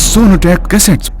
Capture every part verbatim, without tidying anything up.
Sonotech Cassettes.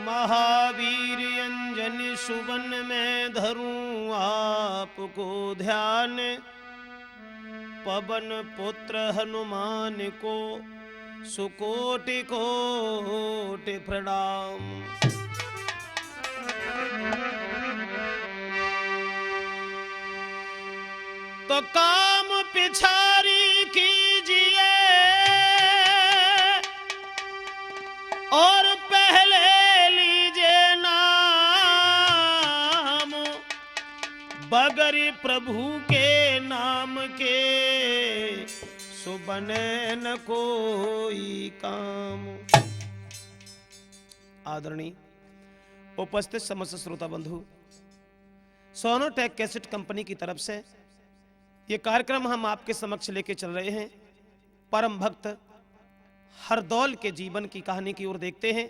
Mahavir अंजनी सुवन में धरूं आपको ध्यान, पवन पुत्र हनुमान को सुकोटि कोटि प्रणाम। तो काम पिछारी कीजिए और पहले लीजिए नाम, बगैर प्रभु के नाम के सो बने न कोई काम। आदरणीय उपस्थित समस्त श्रोता बंधु, सोनोटेक कैसेट कंपनी की तरफ से ये कार्यक्रम हम आपके समक्ष लेके चल रहे हैं। परम भक्त हरदौल के जीवन की कहानी की ओर देखते हैं।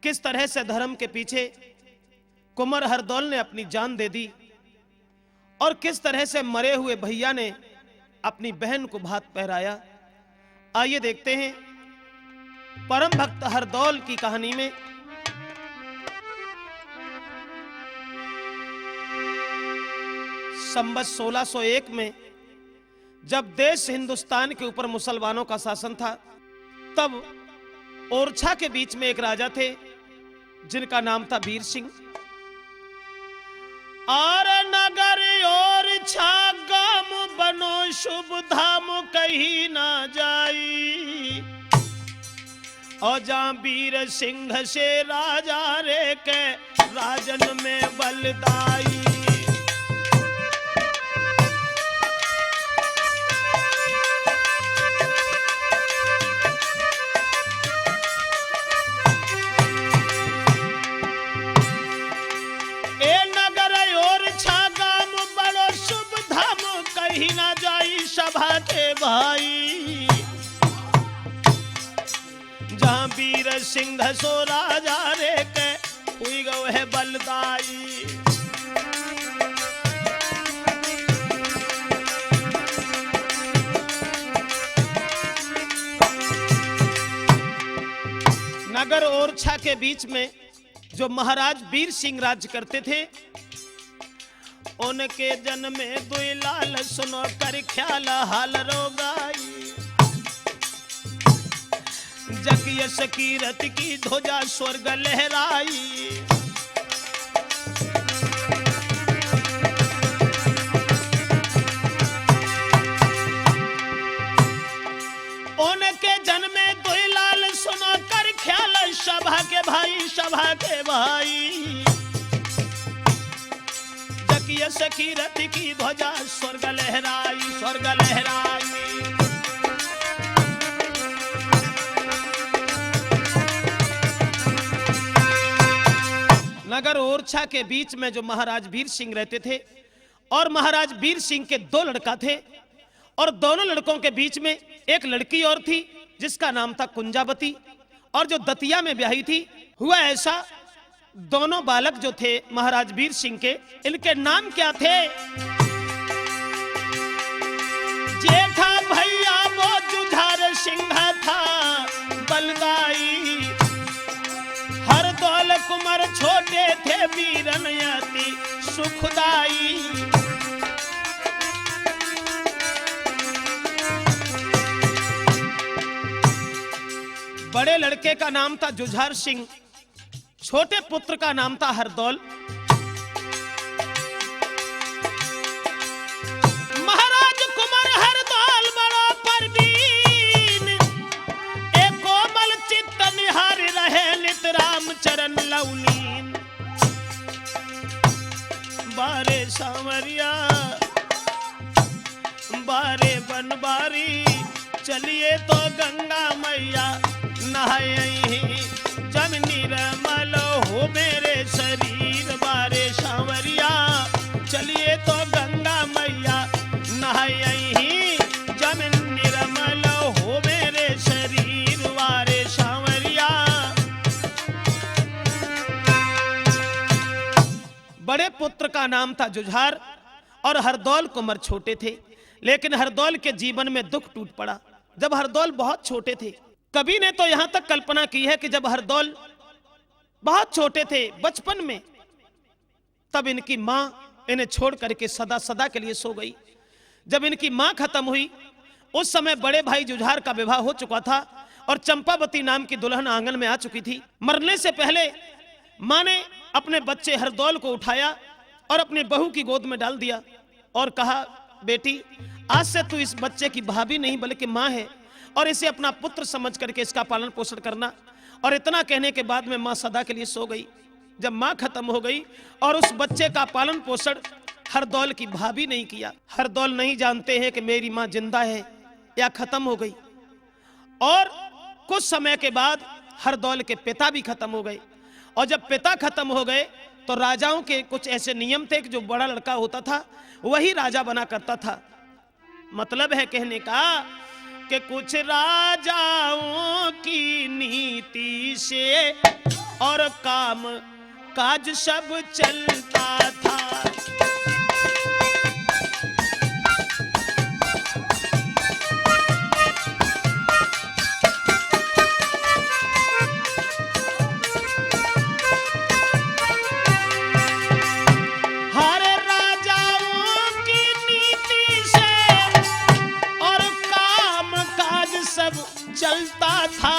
किस तरह से धर्म के पीछे कुंवर हरदौल ने अपनी जान दे दी और किस तरह से मरे हुए भैया ने अपनी बहन को भात पहराया। आइए देखते हैं परम भक्त हरदौल की कहानी में। संवत सोलह सौ एक में जब देश हिंदुस्तान के ऊपर मुसलमानों का शासन था, तब ओरछा के बीच में एक राजा थे जिनका नाम था वीर सिंह। आर नगर ओरछा गाम बनो शुभ धाम कहीं ना जाई। और जहाँ वीर सिंह से राजा रे के राजन में बलदाई। ए नगर ओरछा गाम बड़ो शुभ धाम कहीं ना जाई सभा के भाई। जहाँ वीर सिंह सो राजा रे के हुई गयो है बलदाई। नगर ओरछा के बीच में जो महाराज वीर सिंह राज करते थे, उनके जन्मे दुई लाल सुनो कर ख्याल हाल रोगाई। जक यश कीरत की ध्वजा स्वर्ग लहराई। उनके जन्मे दुई लाल सुनो कर ख्याल सभा के भाई, सभा के भाई। जकिया सखी रथ की ध्वजा स्वर्ग लहराई, स्वर्ग लहराई। नगर ओरछा के बीच में जो महाराज वीर सिंह रहते थे और महाराज वीर सिंह के दो लड़का थे और दोनों लड़कों के बीच में एक लड़की और थी जिसका नाम था कुंजावती और जो दतिया में ब्याही थी। हुआ ऐसा, दोनों बालक जो थे महाराज वीर सिंह के, इनके नाम क्या थे? जेठा भैया वो जुझार सिंह था बलदाई, हरदौल कुंवर छोटे थे वीरन अति सुखदाई। बड़े लड़के का नाम था जुझार सिंह, छोटे पुत्र का नाम था हरदौल। महाराज कुंवर हरदौल बड़ा परवीन, ए कोमल चित्त निहार रहे नित राम चरण लवलीन। बारे सांवरिया, बारे बनवारी, चलिए तो गंगा मैया नहाई, जब निर्मल हो मेरे शरीर। बारे सांवरिया, चलिए तो गंगा मैया नहाई, जब निर्मल हो मेरे शरीर। बारे सांवरिया, बड़े पुत्र का नाम था जुझार और हरदौल कुंवर छोटे थे, लेकिन हरदौल के जीवन में दुख टूट पड़ा। जब हरदौल बहुत छोटे थे, कवि ने तो यहाँ तक कल्पना की है कि जब हरदौल बहुत छोटे थे, बचपन में, तब इनकी माँ इन्हें छोड़ करके सदा सदा के लिए सो गई। जब इनकी माँ खत्म हुई, उस समय बड़े भाई जुझार का विवाह हो चुका था और चंपावती नाम की दुल्हन आंगन में आ चुकी थी। मरने से पहले माँ ने अपने बच्चे हरदौल को उठाया और अपनी बहू की गोद में डाल दिया और कहा, "बेटी, आज से तू इस बच्चे की भाभी नहीं बल्कि माँ है और इसे अपना पुत्र समझ करके इसका पालन पोषण करना।" और इतना कहने के बाद में माँ सदा के लिए सो गई। जब माँ खत्म हो गई और उस बच्चे का पालन पोषण हरदौल की भाभी नहीं किया, हरदौल नहीं जानते हैं कि मेरी माँ जिंदा है या खत्म हो गई। और कुछ समय के बाद हरदौल के पिता भी खत्म हो गए। और जब पिता खत्म हो गए तो राजाओं के कुछ ऐसे नियम थे कि जो बड़ा लड़का होता था वही राजा बना करता था। मतलब है कहने का कि कुछ राजाओं की नीति से और काम काज सब चलता था। हर राजाओं की नीति से और काम काज सब चलता था।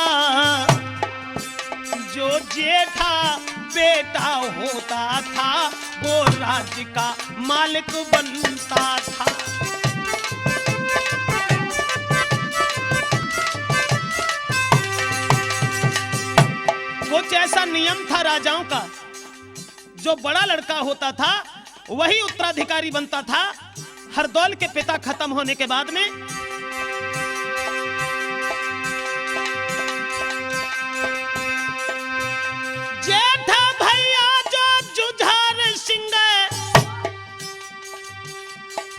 जो जेठा बेटा होता था, वो राज्य का मालिक बनता था। कुछ ऐसा नियम था राजाओं का, जो बड़ा लड़का होता था, वही उत्तराधिकारी बनता था। हरदौल के पिता खत्म होने के बाद में जेठा भैया जो जुझार सिंह,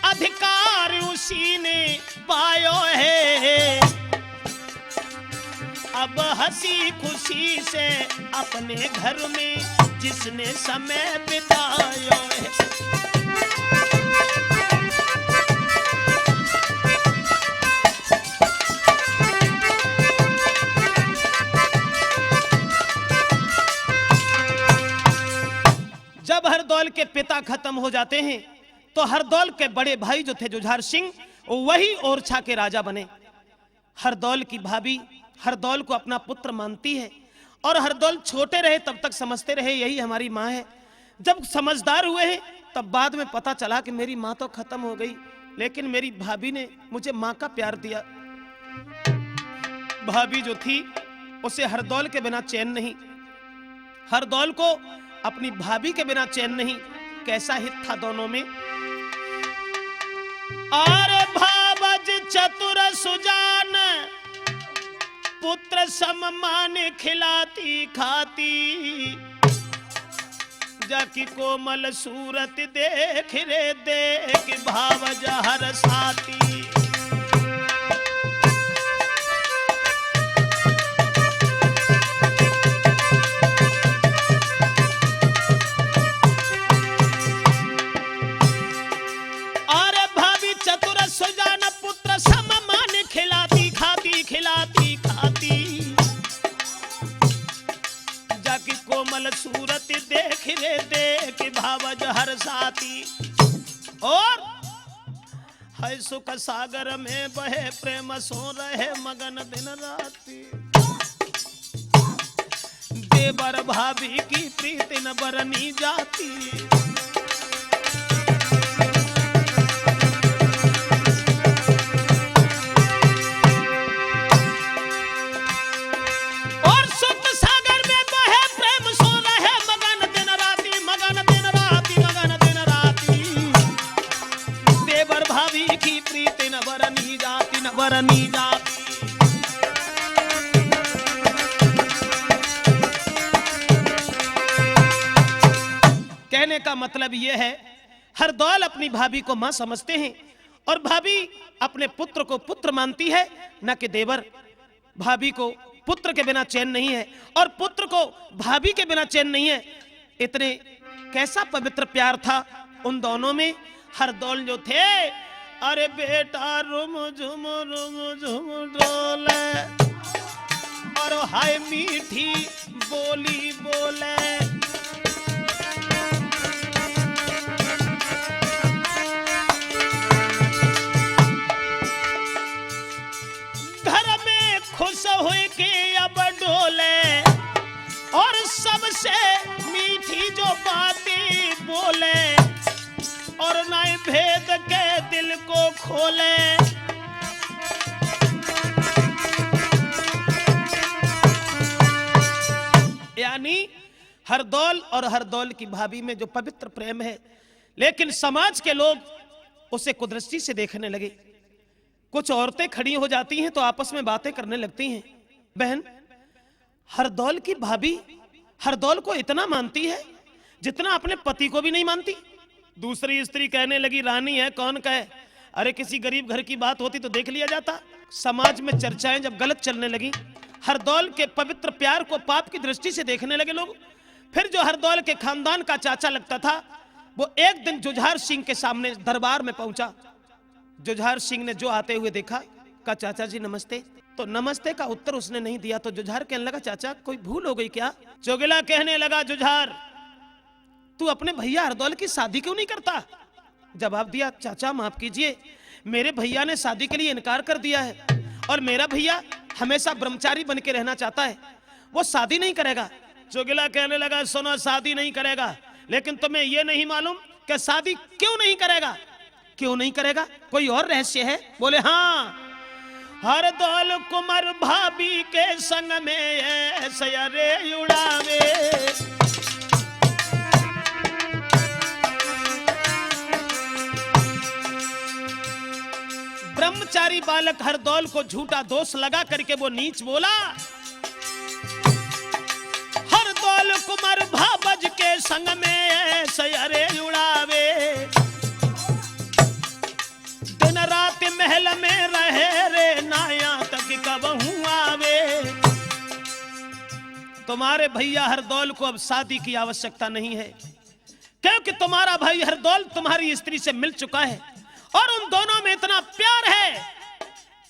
अधिकार उसी ने पायो है। अब हंसी खुशी से अपने घर में जिसने समय बितायो है। जब हरदौल के पिता खत्म हो जाते हैं तो हरदौल के बड़े भाई जो थे जुझार सिंह, वही ओरछा के राजा बने। हरदौल की भाभी हरदौल को अपना पुत्र मानती है और हरदौल छोटे रहे तब तक समझते रहे यही हमारी माँ है। जब समझदार हुए हैं तब बाद में पता चला कि मेरी माँ तो खत्म हो गई, लेकिन मेरी भाभी ने मुझे माँ का प्यार दिया। भाभी जो थी उसे हरदौल के बिना चैन नहीं, हरदौल को अपनी भाभी के बिना चैन नहीं। कैसा हित था दोनों में। आर भावज चतुर सुजान पुत्र सम मान खिलाती खाती, जाकी कोमल सूरत देख रे देख भावज हर साती। अरे भाभी चतुर सुजान पुत्र सम मान खिलाती खाती खिलाती खाती, जाकी कोमल सूरत देख रे देख भावज हर साती। और है सुख सागर में बहे प्रेम सो रहे मगन दिन राती। बर भाभी की प्रीत न बरनी जाती। और सुत सागर में बहे प्रेम सो रहे मगन दिन राती, मगन दिन राती, मगन दिन राती। देवर भाभी की प्रीत न बरनी जाती, न बरनी जाती। कहने का मतलब यह है, हरदौल अपनी भाभी को माँ समझते हैं और भाभी अपने पुत्र को पुत्र मानती है, न कि देवर। भाभी को पुत्र के बिना चैन नहीं है और पुत्र को भाभी के बिना चैन नहीं है। इतने कैसा पवित्र प्यार था उन दोनों में। हरदौल जो थे, अरे बेटा रुम झुम रुम झुम डोले और हाय मीठी बोली बोले। घर में खुश होके अब डोले और सबसे मीठी जो बातें बोले और नए भेद के दिल को खोले। यानी हरदौल और हरदौल की भाभी में जो पवित्र प्रेम है, लेकिन समाज के लोग उसे कुदृष्टि से देखने लगे। कुछ औरतें खड़ी हो जाती हैं तो आपस में बातें करने लगती हैं, बहन, हरदौल की भाभी हरदौल को इतना मानती है जितना अपने पति को भी नहीं मानती। दूसरी स्त्री कहने लगी, रानी है, कौन कहे, अरे किसी गरीब घर की बात होती तो देख लिया जाता। समाज में चर्चाएं जब गलत चलने लगी, हरदौल के पवित्र प्यार को पाप की दृष्टि से देखने लगे लोग। फिर जो हरदौल के खानदान का चाचा लगता था, वो एक दिन जुझार सिंह के सामने दरबार में पहुंचा। जुझार सिंह ने जो आते हुए देखा, कहा, चाचा जी नमस्ते। तो नमस्ते का उत्तर उसने नहीं दिया तो जुझार कहने लगा, चाचा कोई भूल हो गई क्या? चोगला कहने लगा, जुझार तू अपने भैया हरदौल की शादी क्यों नहीं करता? जवाब दिया, चाचा माफ कीजिए, मेरे भैया ने शादी के लिए इनकार कर दिया है और मेरा भैया हमेशा ब्रह्मचारी बन के रहना चाहता है, वो शादी नहीं करेगा। चोगला कहने लगा, सुनो, शादी नहीं करेगा, लेकिन तुम्हें ये नहीं मालूम कि शादी क्यों नहीं करेगा? क्यों नहीं करेगा? कोई और रहस्य है? बोले, हाँ। हरदौल कुमार भाभी के संग में ऐसे अरे उड़ावे। ब्रह्मचारी बालक हरदौल को झूठा दोष लगा करके वो नीच बोला। हरदौल कुमार भाभज के संग में ऐसे अरे उड़ावे। दिन रात महल में रहे रे, ना यहाँ तक कब हूँ आवे। तुम्हारे भैया हरदौल को अब शादी की आवश्यकता नहीं है, क्योंकि तुम्हारा भाई हरदौल तुम्हारी स्त्री से मिल चुका है और उन दोनों में इतना प्यार है,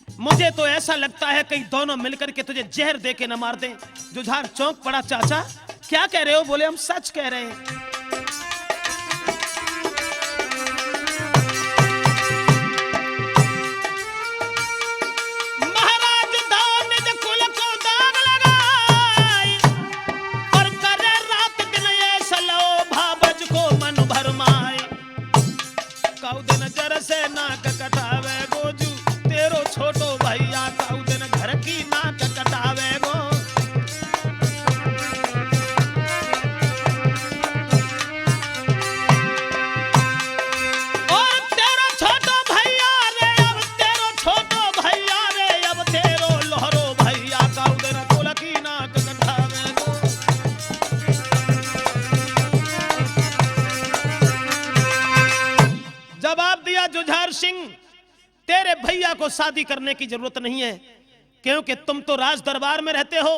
मुझे तो ऐसा लगता है कहीं दोनों मिलकर के तुझे जहर दे के न मार दें। जुझार चौंक पड़ा, चाचा क्या कह रहे हो? बोले, हम सच कह रहे हैं। महाराज दान निज कुल को दाग लगाए और करे रात दिन ये सलो भावज को मन भरमाए। काऊ दिन जर से नाक कटावे गोजू, तेरो छोटो भैया काऊ दिन घर की नाक कटावे गो। और तेरो छोटो भैया रे, अब तेरो छोटो भैया रे, अब तेरो लोहरो भैया काऊ दिन कुल की नाक कटावे गो। जवाब दिया जुझार सिंह, तेरे भैया को शादी करने की जरूरत नहीं है, क्योंकि तुम तो राज दरबार में रहते हो,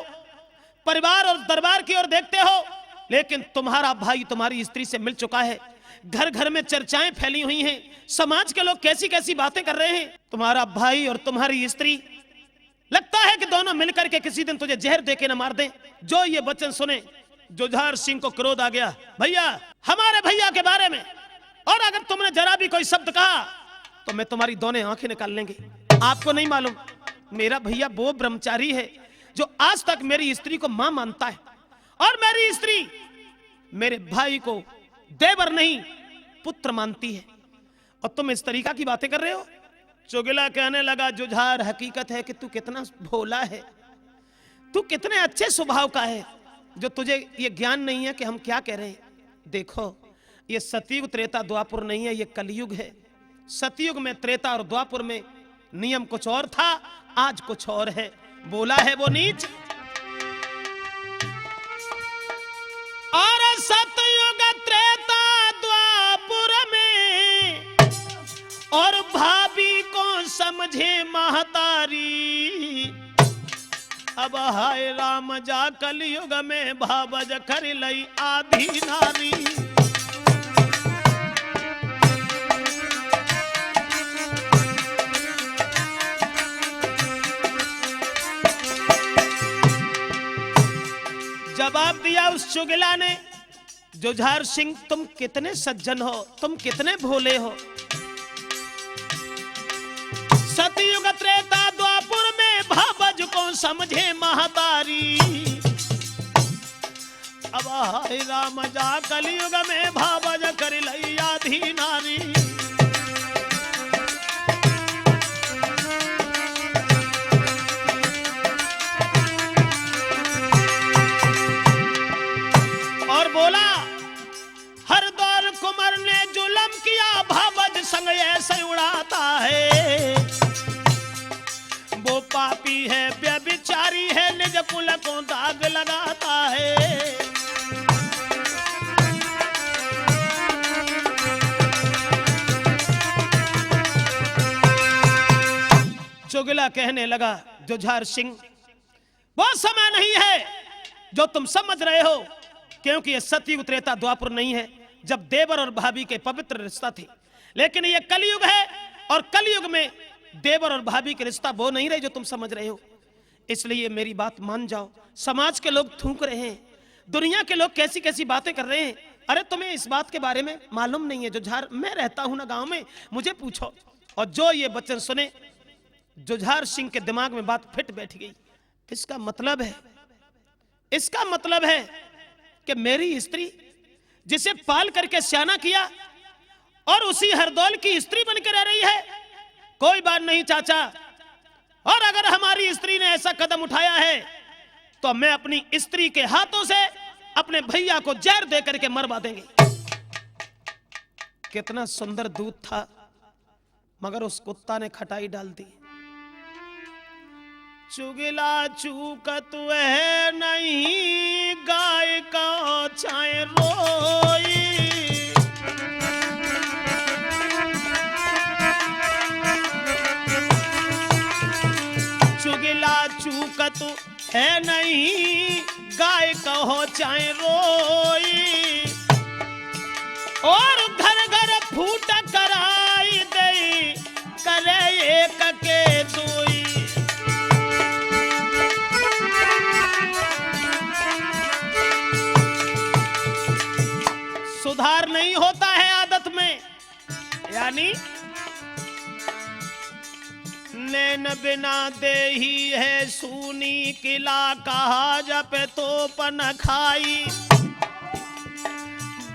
परिवार और दरबार की ओर देखते हो, लेकिन तुम्हारा भाई तुम्हारी स्त्री से मिल चुका है। घर घर में चर्चाएं फैली हुई हैं, समाज के लोग कैसी कैसी बातें कर रहे हैं। तुम्हारा भाई और तुम्हारी स्त्री, लगता है कि दोनों मिलकर के किसी दिन तुझे जहर दे के न मार दें। जो ये वचन सुने, जुझार सिंह को क्रोध आ गया। भैया, हमारे भैया के बारे में और अगर तुमने जरा भी कोई शब्द कहा तो मैं तुम्हारी दोनों आंखें निकाल लेंगे। आपको नहीं मालूम, मेरा भैया वो ब्रह्मचारी है जो आज तक मेरी स्त्री को मां मानता है और मेरी स्त्री मेरे भाई को देवर नहीं, पुत्र मानती है, और तुम इस तरीका की बातें कर रहे हो। चुगला कहने लगा, जुझार, हकीकत है कि तू कितना भोला है, तू कितने अच्छे स्वभाव का है, जो तुझे ये ज्ञान नहीं है कि हम क्या कह रहे हैं। देखो, ये सतयुग त्रेता द्वापुर नहीं है, ये कलयुग है। सतयुग में, त्रेता और द्वापुर में नियम कुछ और था, आज कुछ और है। बोला है वो नीच। और सतयुग त्रेता द्वापुर में, और भाभी को समझे महतारी। अब हाय राम जा कलयुग में, भावज कर लई आधी नारी। जवाब दिया उस चुगला ने, जुझार सिंह, तुम कितने सज्जन हो, तुम कितने भोले हो। सतयुग त्रेता द्वापुर में, भावज को समझे महतारी। अब हाय राम जा कलयुग में, भावज कर लई आधी नारी। और बोला, हरदौल कुंवर ने जुल्म किया, भावज संग ऐसे उड़ाता है। वो पापी है, व्यभिचारी है, निज कुल को दाग लगाता है। चुगला कहने लगा जुझार सिंह, वो समय नहीं है जो तुम समझ रहे हो, क्योंकि ये सतयुग त्रेता द्वापर नहीं है, जब देवर और भाभी के पवित्र रिश्ता थे, लेकिन ये कलयुग है, और कलयुग में देवर और भाभी के रिश्ता वो नहीं रहे जो तुम समझ रहे हो। इसलिए मेरी बात मान जाओ। समाज के लोग थूक रहे हैं, दुनिया के लोग कैसी कैसी बातें कर रहे हैं। अरे, तुम्हें इस बात के बारे में मालूम नहीं है जुझार, मैं रहता हूं ना गांव में, मुझे पूछो। और जो ये वचन सुने, जुझार सिंह के दिमाग में बात फिट बैठ गई। इसका मतलब है, इसका मतलब है कि मेरी स्त्री, जिसे पाल करके सियाना किया और उसी हरदौल की स्त्री बनकर रह रही है। कोई बात नहीं चाचा, और अगर हमारी स्त्री ने ऐसा कदम उठाया है तो मैं अपनी स्त्री के हाथों से अपने भैया को जहर दे करके मरवा देंगे। कितना सुंदर दूध था, मगर उस कुत्ता ने खटाई डाल दी। चुगला चूकत है नहीं, गाय का चाहे रोई। चुगला चूकत है नहीं, गाय कहो चाहे रोई। और घर घर फूट कराई दे, करे एक के दुई। सुधार नहीं होता है आदत में, यानी नैन बिना देही है सूनी, किला कहा जब तोप न खाई।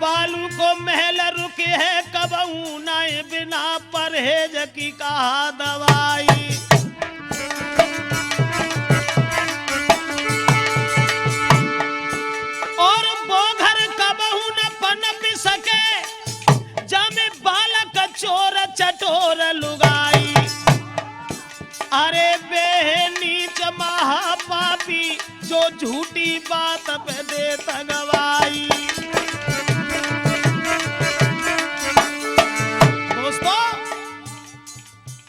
बालू को महल रुके है कबहू नाय, बिना परहेज की कहा दवाई। और वो घर कबहू न पनप सके, जामे बालक चोर चटोर लुगाई। अरे बेह नीच महापापी, जो झूठी बात पे देत गवाही। दोस्तों,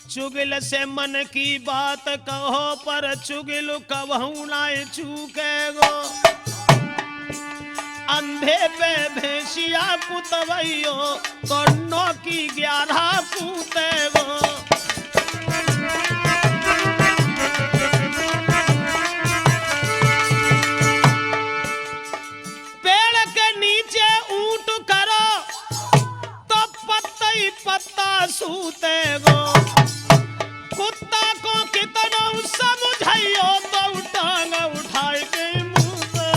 चुगिल से मन की बात कहो, पर चुगिल कबहू ना चूकेगो। अंधे पे भैंसिया कुतवैयो, तो नौ की ग्यारह कूतेगो। पेड़ के नीचे ऊंट करो, तो पत्ता ही पत्ता सूतेगो। कुत्ता को कितनो समझाइयो, तो टांग उठाए के मूते।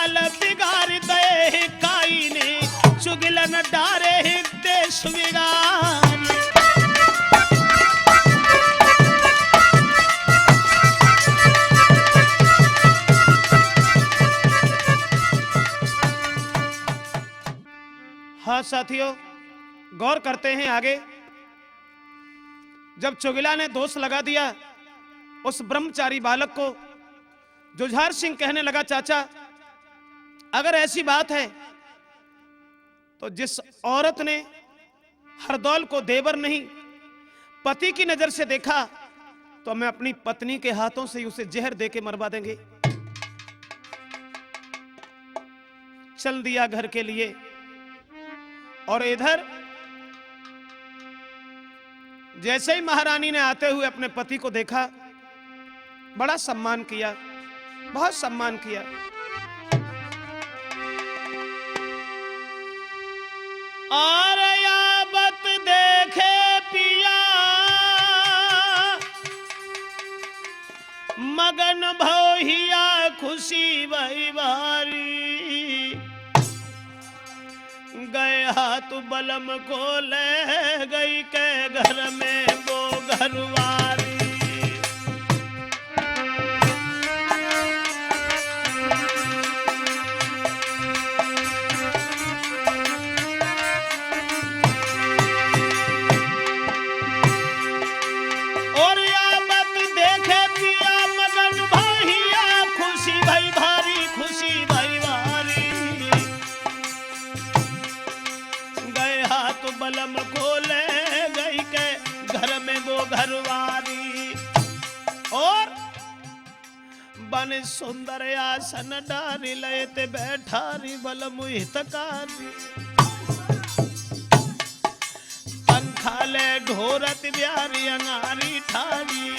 हाल बिगाड़ दे काई ने, चुगलन डारे देश बिगाड़। हाँ साथियों, गौर करते हैं आगे। जब चुगला ने दोष लगा दिया उस ब्रह्मचारी बालक को, जुझार सिंह कहने लगा, चाचा, अगर ऐसी बात है तो जिस औरत ने हरदौल को देवर नहीं, पति की नजर से देखा, तो मैं अपनी पत्नी के हाथों से ही उसे जहर दे के मरवा देंगे। चल दिया घर के लिए। और इधर जैसे ही महारानी ने आते हुए अपने पति को देखा, बड़ा सम्मान किया, बहुत सम्मान किया। और यावत देखे पिया मगन भव हिया खुशी भई भारी। गए हाथ बलम को ले गई के घर में वो घरवारी। और या मत देखे पिया मगन भैया, खुशी भई भारी, खुशी भई भारी। गए हाथ बलम को ले गई के घर में वो घरवारी। और बन सुंदर आसन डारी, लय ते बैठा री बलम हितकारी। पंखा ले ढोरत ब्यारी अंगारी ठारी।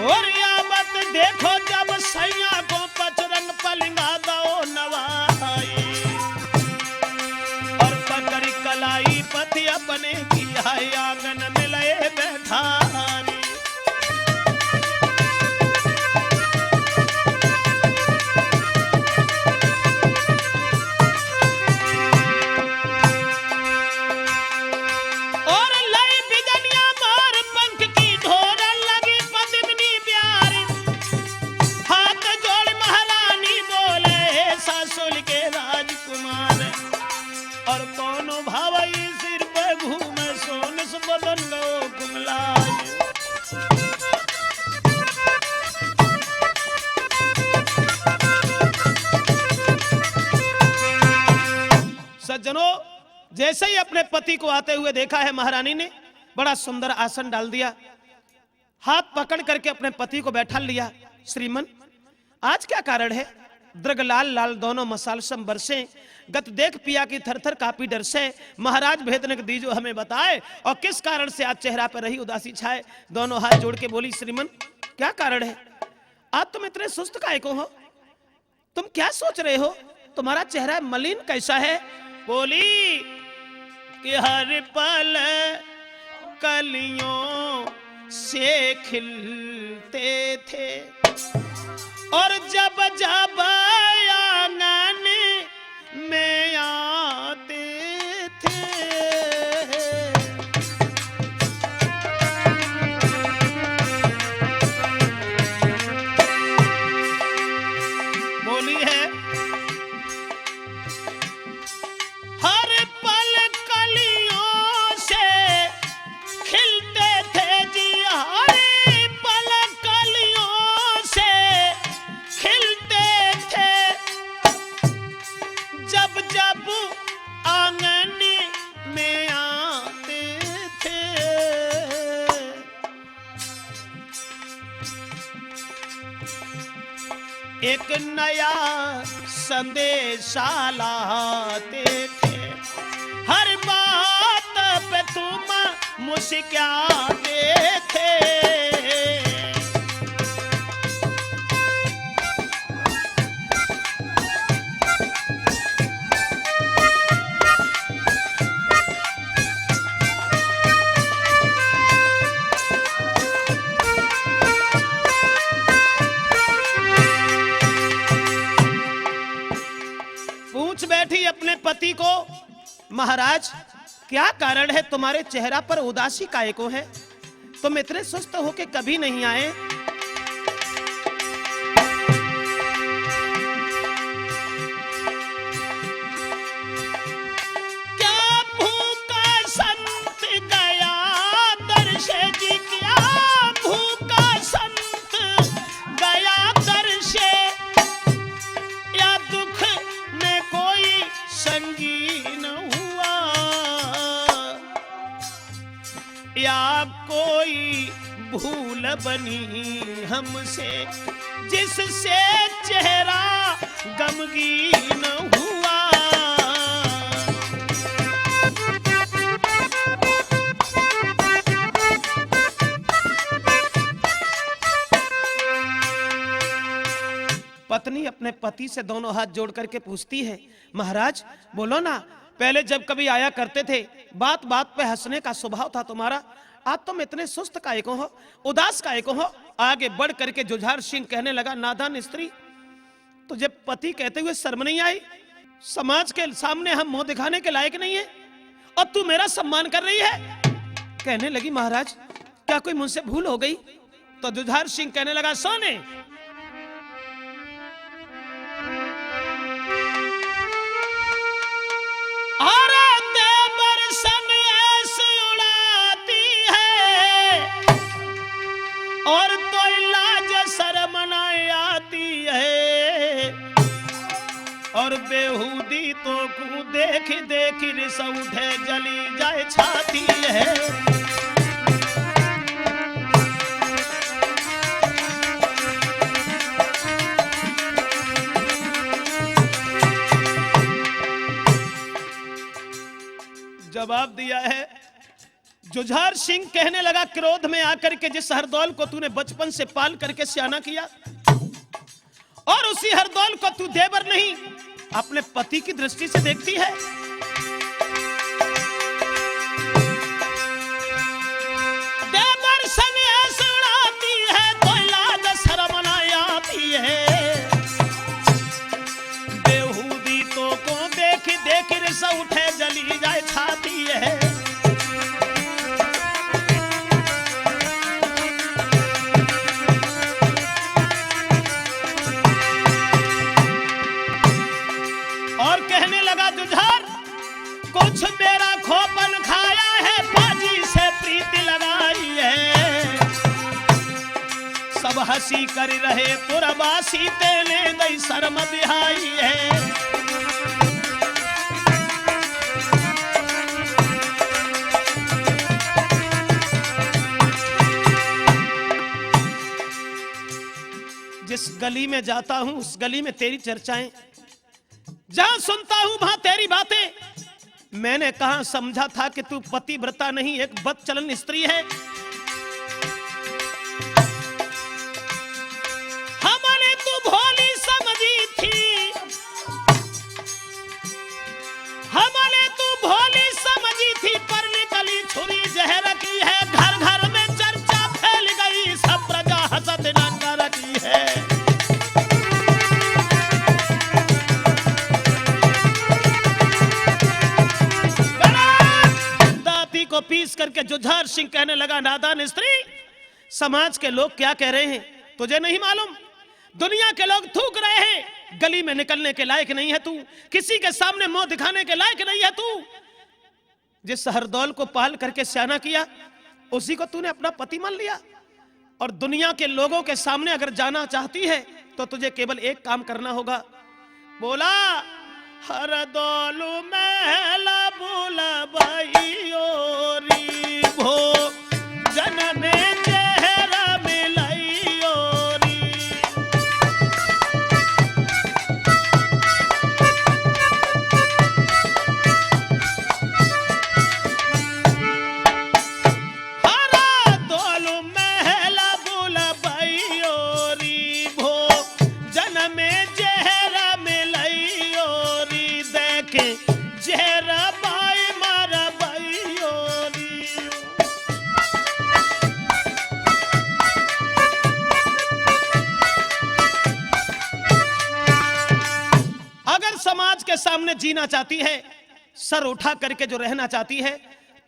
और या मत देखो जब सैया को पचरंग पलिंगा दो नवाई। और पकड़ी कलाई पति अपने की है आंगन में लय बैठारी। और लई बिजनिया मार पंख की ढोरन लगी पद्मिनी प्यारी। हाथ जोड़ महारानी बोले, "हे सासुल के राजकुमार।" और कौन भावई सिर पे घूमे सोन से बदन गो कुमलाए। सज्जनों, जैसे ही अपने पति को आते हुए देखा है महारानी ने, बड़ा सुंदर आसन डाल दिया, हाथ पकड़ करके अपने पति को बैठा लिया। श्रीमन, आज क्या कारण है? दृग लाल लाल दोनों मसाल सम बरसे, गत देख पिया की थर थर कापी डर से। महाराज भेदनक दीजो हमें बताए, और किस कारण से आज चेहरा पर रही उदासी छाए। दोनों हाथ जोड़ के बोली, श्रीमन, क्या कारण है? आज तुम इतने सुस्त काय को हो? तुम क्या सोच रहे हो? तुम्हारा चेहरा मलिन कैसा है? बोली कि हर पल कलियों से खिलते थे और जब जब आंगन में आते थे। बोली है, हर पल कलियों से खिलते थे जी, हर पल कलियों से खिलते थे, जब जब आंगन में आते थे। एक नया संदेशा लाते थे, हर बात पे तुम मुस्कुराते थे। पति को, महाराज, क्या कारण है तुम्हारे चेहरा पर उदासी काय को है? तुम इतने सुस्त होके कभी नहीं आए। क्या भूखा संत गया दर से जी, क्या भूखा संत गया दर से, या दुख में कोई संगी न हुआ, या कोई भूल बनी हमसे, जिससे चेहरा गमगीन हुआ। पत्नी अपने पति से दोनों हाथ जोड़ करके पूछती है, महाराज, बोलो ना, पहले जब कभी आया करते थे, बात बात पे हंसने का स्वभाव था तुम्हारा, आज तुम इतने सुस्त काहे को हो, उदास काहे को हो? आगे बढ़ करके जुझार सिंह कहने लगा, नादान स्त्री, तुझे पति कहते हुए शर्म नहीं आई? समाज के सामने हम मुंह दिखाने के लायक नहीं है और तू मेरा सम्मान कर रही है? कहने लगी, महाराज, क्या कोई मुझसे भूल हो गई? तो जुझार सिंह कहने लगा, सोने, अरे देवर सन ऐस उड़ाती है और तो लाज शर्म ना आती है। और बेहूदी तो को देख देख रिस उठे, जली जाए छाती है। जवाब दिया है जुझार सिंह, कहने लगा, क्रोध में आकर के जिस हरदौल को तूने बचपन से पाल करके सियाना किया, और उसी हरदौल को तू देवर नहीं, अपने पति की दृष्टि से देखती है। देवर सन ऐस उड़ाती है, तो लाज शर्म ना आती है। बेहूदी तो को देख देख रिस उठे, जली जाए छाती है। और कहने लगा जुझार, कुछ मेरा खोपन खाया है, बाजी से प्रीति लगाई है। सब हंसी कर रहे पुरवासी, तेने दई शर्म बिहाई है। जिस गली में जाता हूं, उस गली में तेरी चर्चाएं, जहां सुनता हूं, वहां तेरी बातें। मैंने कहां समझा था कि तू पतिव्रता नहीं, एक बदचलन स्त्री है। हमने तू भोली समझी थी, हमने तू भोली समझी थी, पर निकली छुरी जहर की है। घर घर में चर्चा फैल गई, सब प्रजा हंसत नंगा रखी है। दांती को पीस करके जुझार सिंह कहने लगा, नादान स्त्री, समाज के लोग क्या कह रहे हैं, तुझे नहीं मालूम? दुनिया के लोग थूक रहे हैं, गली में निकलने के लायक नहीं है तू, किसी के सामने मुंह दिखाने के लायक नहीं है तू। जिस हरदौल को पाल करके स्याना किया, उसी को तूने अपना पति मान लिया। और दुनिया के लोगों के सामने अगर जाना चाहती है, तो तुझे केवल एक काम करना होगा। बोला, हरदौल महला बुलवाइयो री, भोजन में जहर मिलाइयो री। हरदौल महला बुलवाइयो री, भोजन में जहर मिलाइयो री। देख जहर बाई मारा बाई सामने जीना चाहती है, सर उठा करके जो रहना चाहती है,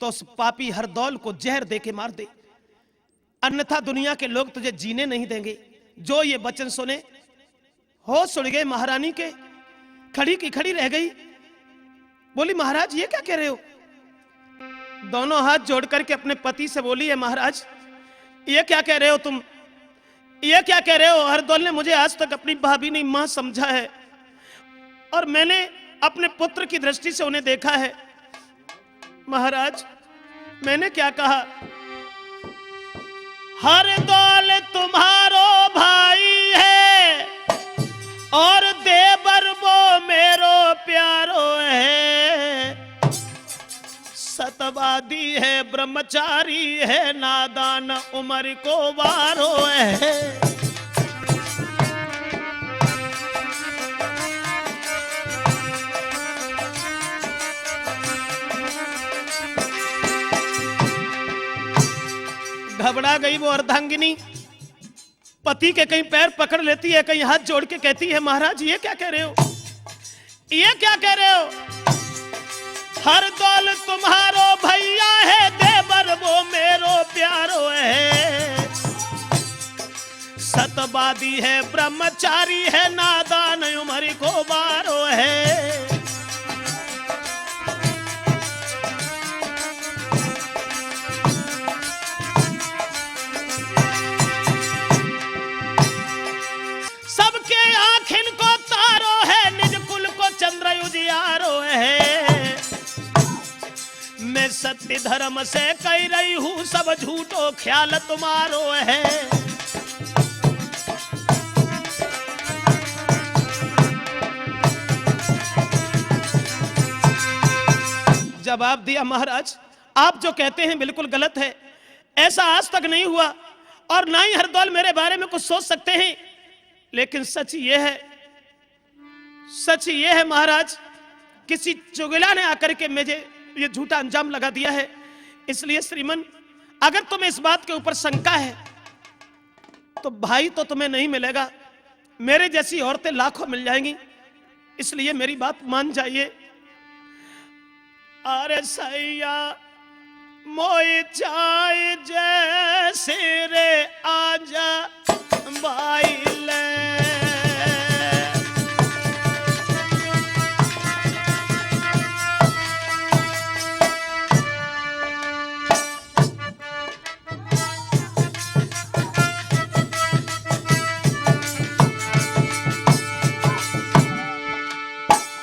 तो उस पापी हरदौल को जहर दे के मार दे, अन्यथा दुनिया के लोग तुझे जीने नहीं देंगे। जो ये वचन सुने, होश उड़ गए महारानी के, खड़ी की खड़ी रह गई। बोली, महाराज, ये क्या कह रहे हो? दोनों हाथ जोड़ करके अपने पति से बोली है, महाराज, ये क्या कह रहे हो तुम? ये क्या कह रहे हो? हरदौल ने मुझे आज तक अपनी भाभी नहीं, मां समझा है, और मैंने अपने पुत्र की दृष्टि से उन्हें देखा है। महाराज, मैंने क्या कहा? हरदौल तुम्हारो भाई है और देवर वो मेरो प्यारो है। सतवादी है, ब्रह्मचारी है, नादान उम्र को वारो है। घबरा गई वो अर्धांगिनी, पति के कहीं पैर पकड़ लेती है, कहीं हाथ जोड़ के कहती है, महाराज, ये क्या कह रहे हो? ये क्या कह रहे हो? हरदौल तुम्हारो भैया है, देवर वो मेरो प्यारो है। सतवादी है, ब्रह्मचारी है, नादान उम्र को वारो है। सबके आँख इनको तारो है, निज कुल को चंद्र उजियारो है। मैं सत्य धर्म से कह रही हूँ, सब झूठो ख्याल तुम्हारो है। जवाब दिया, महाराज, आप जो कहते हैं बिल्कुल गलत है, ऐसा आज तक नहीं हुआ और ना ही हरदौल मेरे बारे में कुछ सोच सकते हैं। लेकिन सच ये है, सच ये है महाराज, किसी चुगला ने आकर के मुझे ये झूठा अंजाम लगा दिया है। इसलिए श्रीमन, अगर तुम्हें इस बात के ऊपर शंका है तो भाई तो तुम्हें नहीं मिलेगा, मेरे जैसी औरतें लाखों मिल जाएंगी, इसलिए मेरी बात मान जाइए। अरे सैया मोई चाय जैसे रे आजा बाइले।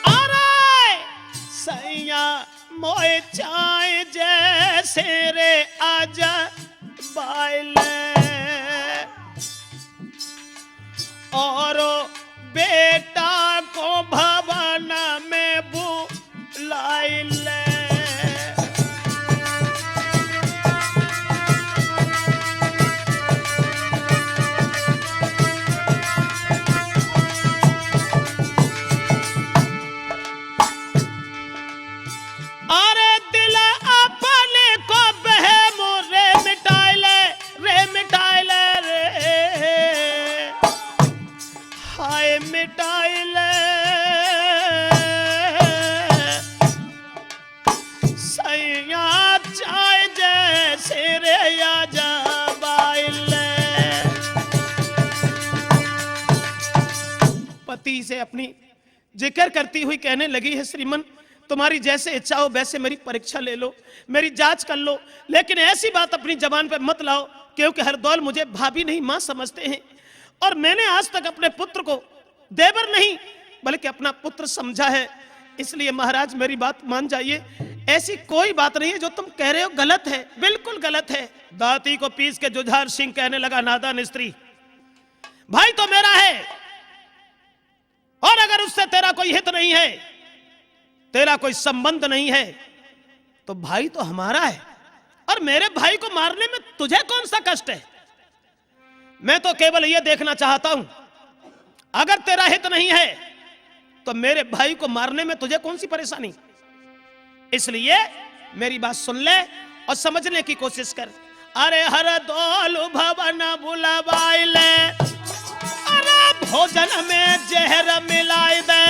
अरे सैया मोए चाय जैसे रे आजा बाइले। और बेटा को भवन में बुलाई ले। अरे दिल अपने को बहमो रे मिटाई ले, रे मिटाई ले रे, हाय मिटाई ले। सैया चाय जैसे रे आजा बाइले। पति से अपनी जिक्र करती हुई कहने लगी है, श्रीमन, तुम्हारी जैसे इच्छा हो वैसे मेरी परीक्षा ले लो, मेरी जांच कर लो, लेकिन ऐसी बात अपनी जबान पर मत लाओ, क्योंकि हरदौल मुझे भाभी नहीं मां समझते हैं और मैंने आज तक अपने पुत्र को देवर नहीं बल्कि अपना पुत्र समझा है। इसलिए महाराज मेरी बात मान जाइए, ऐसी कोई बात नहीं है जो तुम कह रहे हो गलत है, बिल्कुल गलत है। दांती को पीस के जुझार सिंह कहने लगा, नादान स्त्री, भाई तो मेरा है, और अगर उससे तेरा कोई हित नहीं है, तेरा कोई संबंध नहीं है, तो भाई तो हमारा है, और मेरे भाई को मारने में तुझे कौन सा कष्ट है? मैं तो केवल यह देखना चाहता हूं, अगर तेरा हित नहीं है, तो मेरे भाई को मारने में तुझे कौन सी परेशानी? इसलिए मेरी बात सुन ले और समझने की कोशिश कर। अरे हरदौल भवन बुलवाई ले, अरे भोजन में जहर मिलाई दे।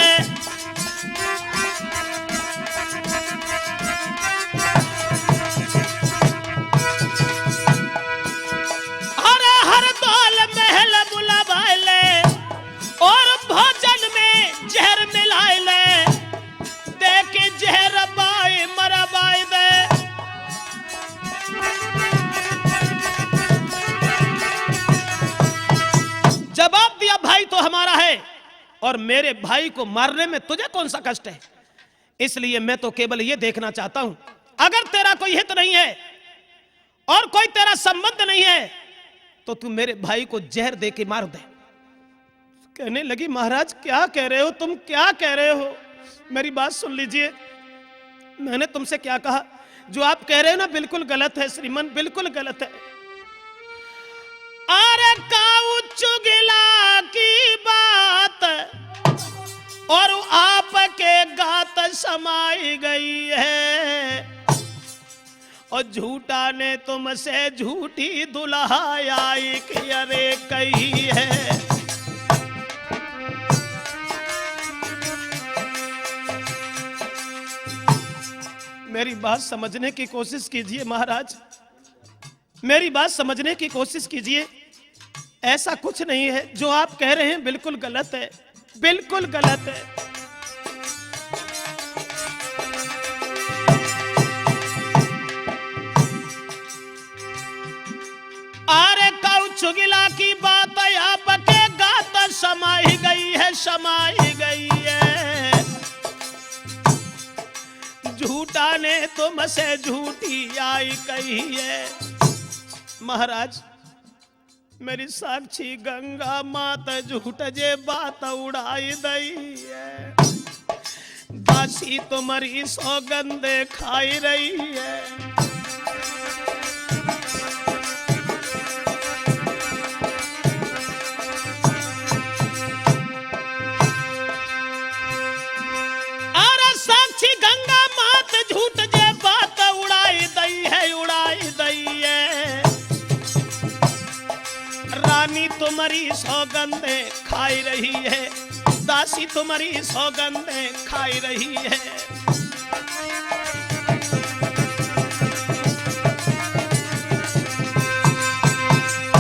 और मेरे भाई को मारने में तुझे कौन सा कष्ट है? इसलिए मैं तो केवल ये देखना चाहता हूं, अगर तेरा कोई हित नहीं है और कोई तेरा संबंध नहीं है, तो तू मेरे भाई को जहर दे के मार दे।" कहने लगी, "महाराज, क्या कह रहे हो तुम, क्या कह रहे हो? मेरी बात सुन लीजिए, मैंने तुमसे क्या कहा? जो आप कह रहे हो ना, बिल्कुल गलत है श्रीमान, बिल्कुल गलत है।" अरे काऊ चुगला की बात और आपके गात समाई गई है, और झूठा ने तुमसे झूठी दुल्हाई की अरे कही है। मेरी बात समझने की कोशिश कीजिए महाराज, मेरी बात समझने की कोशिश कीजिए। ऐसा कुछ नहीं है, जो आप कह रहे हैं बिल्कुल गलत है, बिल्कुल गलत है। अरे काऊ चुगला की बात आपके गात समाई गई है, समाई गई है। झूठा ने तुमसे झूठी आई कही है। महाराज, मेरी साक्षी गंगा मात झूठ जे बात उड़ाई दई है, दासी तुम्हारी सौगंध खाई रही है। अरे साक्षी गंगा मात झूठ जे बात उड़ाई दई है, उड़ाई दई है। रानी तुम्हारी सौगंध खाई रही है, दासी तुम्हारी सौगंध खाई रही है।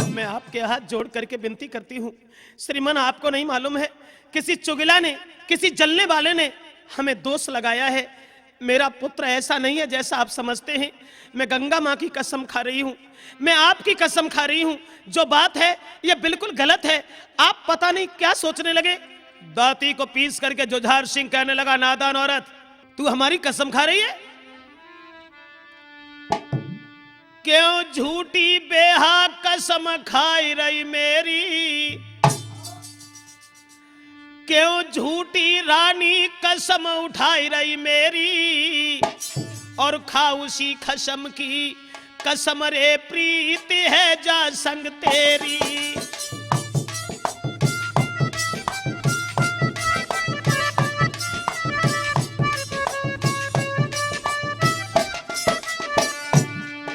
मैं आपके हाथ जोड़ करके विनती करती हूँ, श्रीमान, आपको नहीं मालूम है, किसी चुगला ने, किसी जलने वाले ने हमें दोष लगाया है। मेरा पुत्र ऐसा नहीं है जैसा आप समझते हैं। मैं गंगा माँ की कसम खा रही हूँ, मैं आपकी कसम खा रही हूँ, जो बात है, ये बिल्कुल गलत है। आप पता नहीं क्या सोचने लगे। दाती को पीस करके जुझार सिंह कहने लगा, "नादान औरत, तू हमारी कसम खा रही है? क्यों झूठी बेहा कसम खाई रही मेरी, क्यों झूठी रानी कसम उठाई रही मेरी, और खा उसी खसम की कसम रे प्रीत है जा संग तेरी।"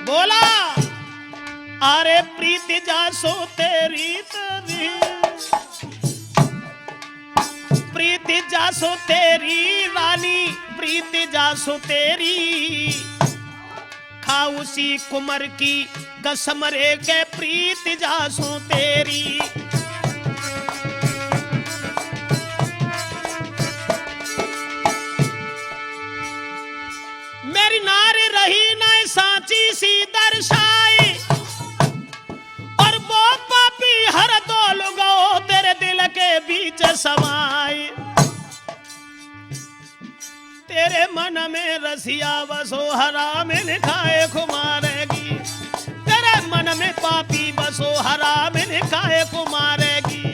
बोला, अरे प्रीत जासो तेरी, तेरी प्रीत जासो तेरी रानी, प्रीत जासो तेरी, खा उसी कुमर की कसम रे के प्रीत जासो तेरी। मेरी नारी रही ना सांची सी दर्शाई, और वो पापी हर दो लुगाओ तेरे दिल के बीच समाई। तेरे मन में रसिया बसो हराम ने खाए को मारेगी, तेरे मन में पापी बसो हराम ने खाए को मारेगी।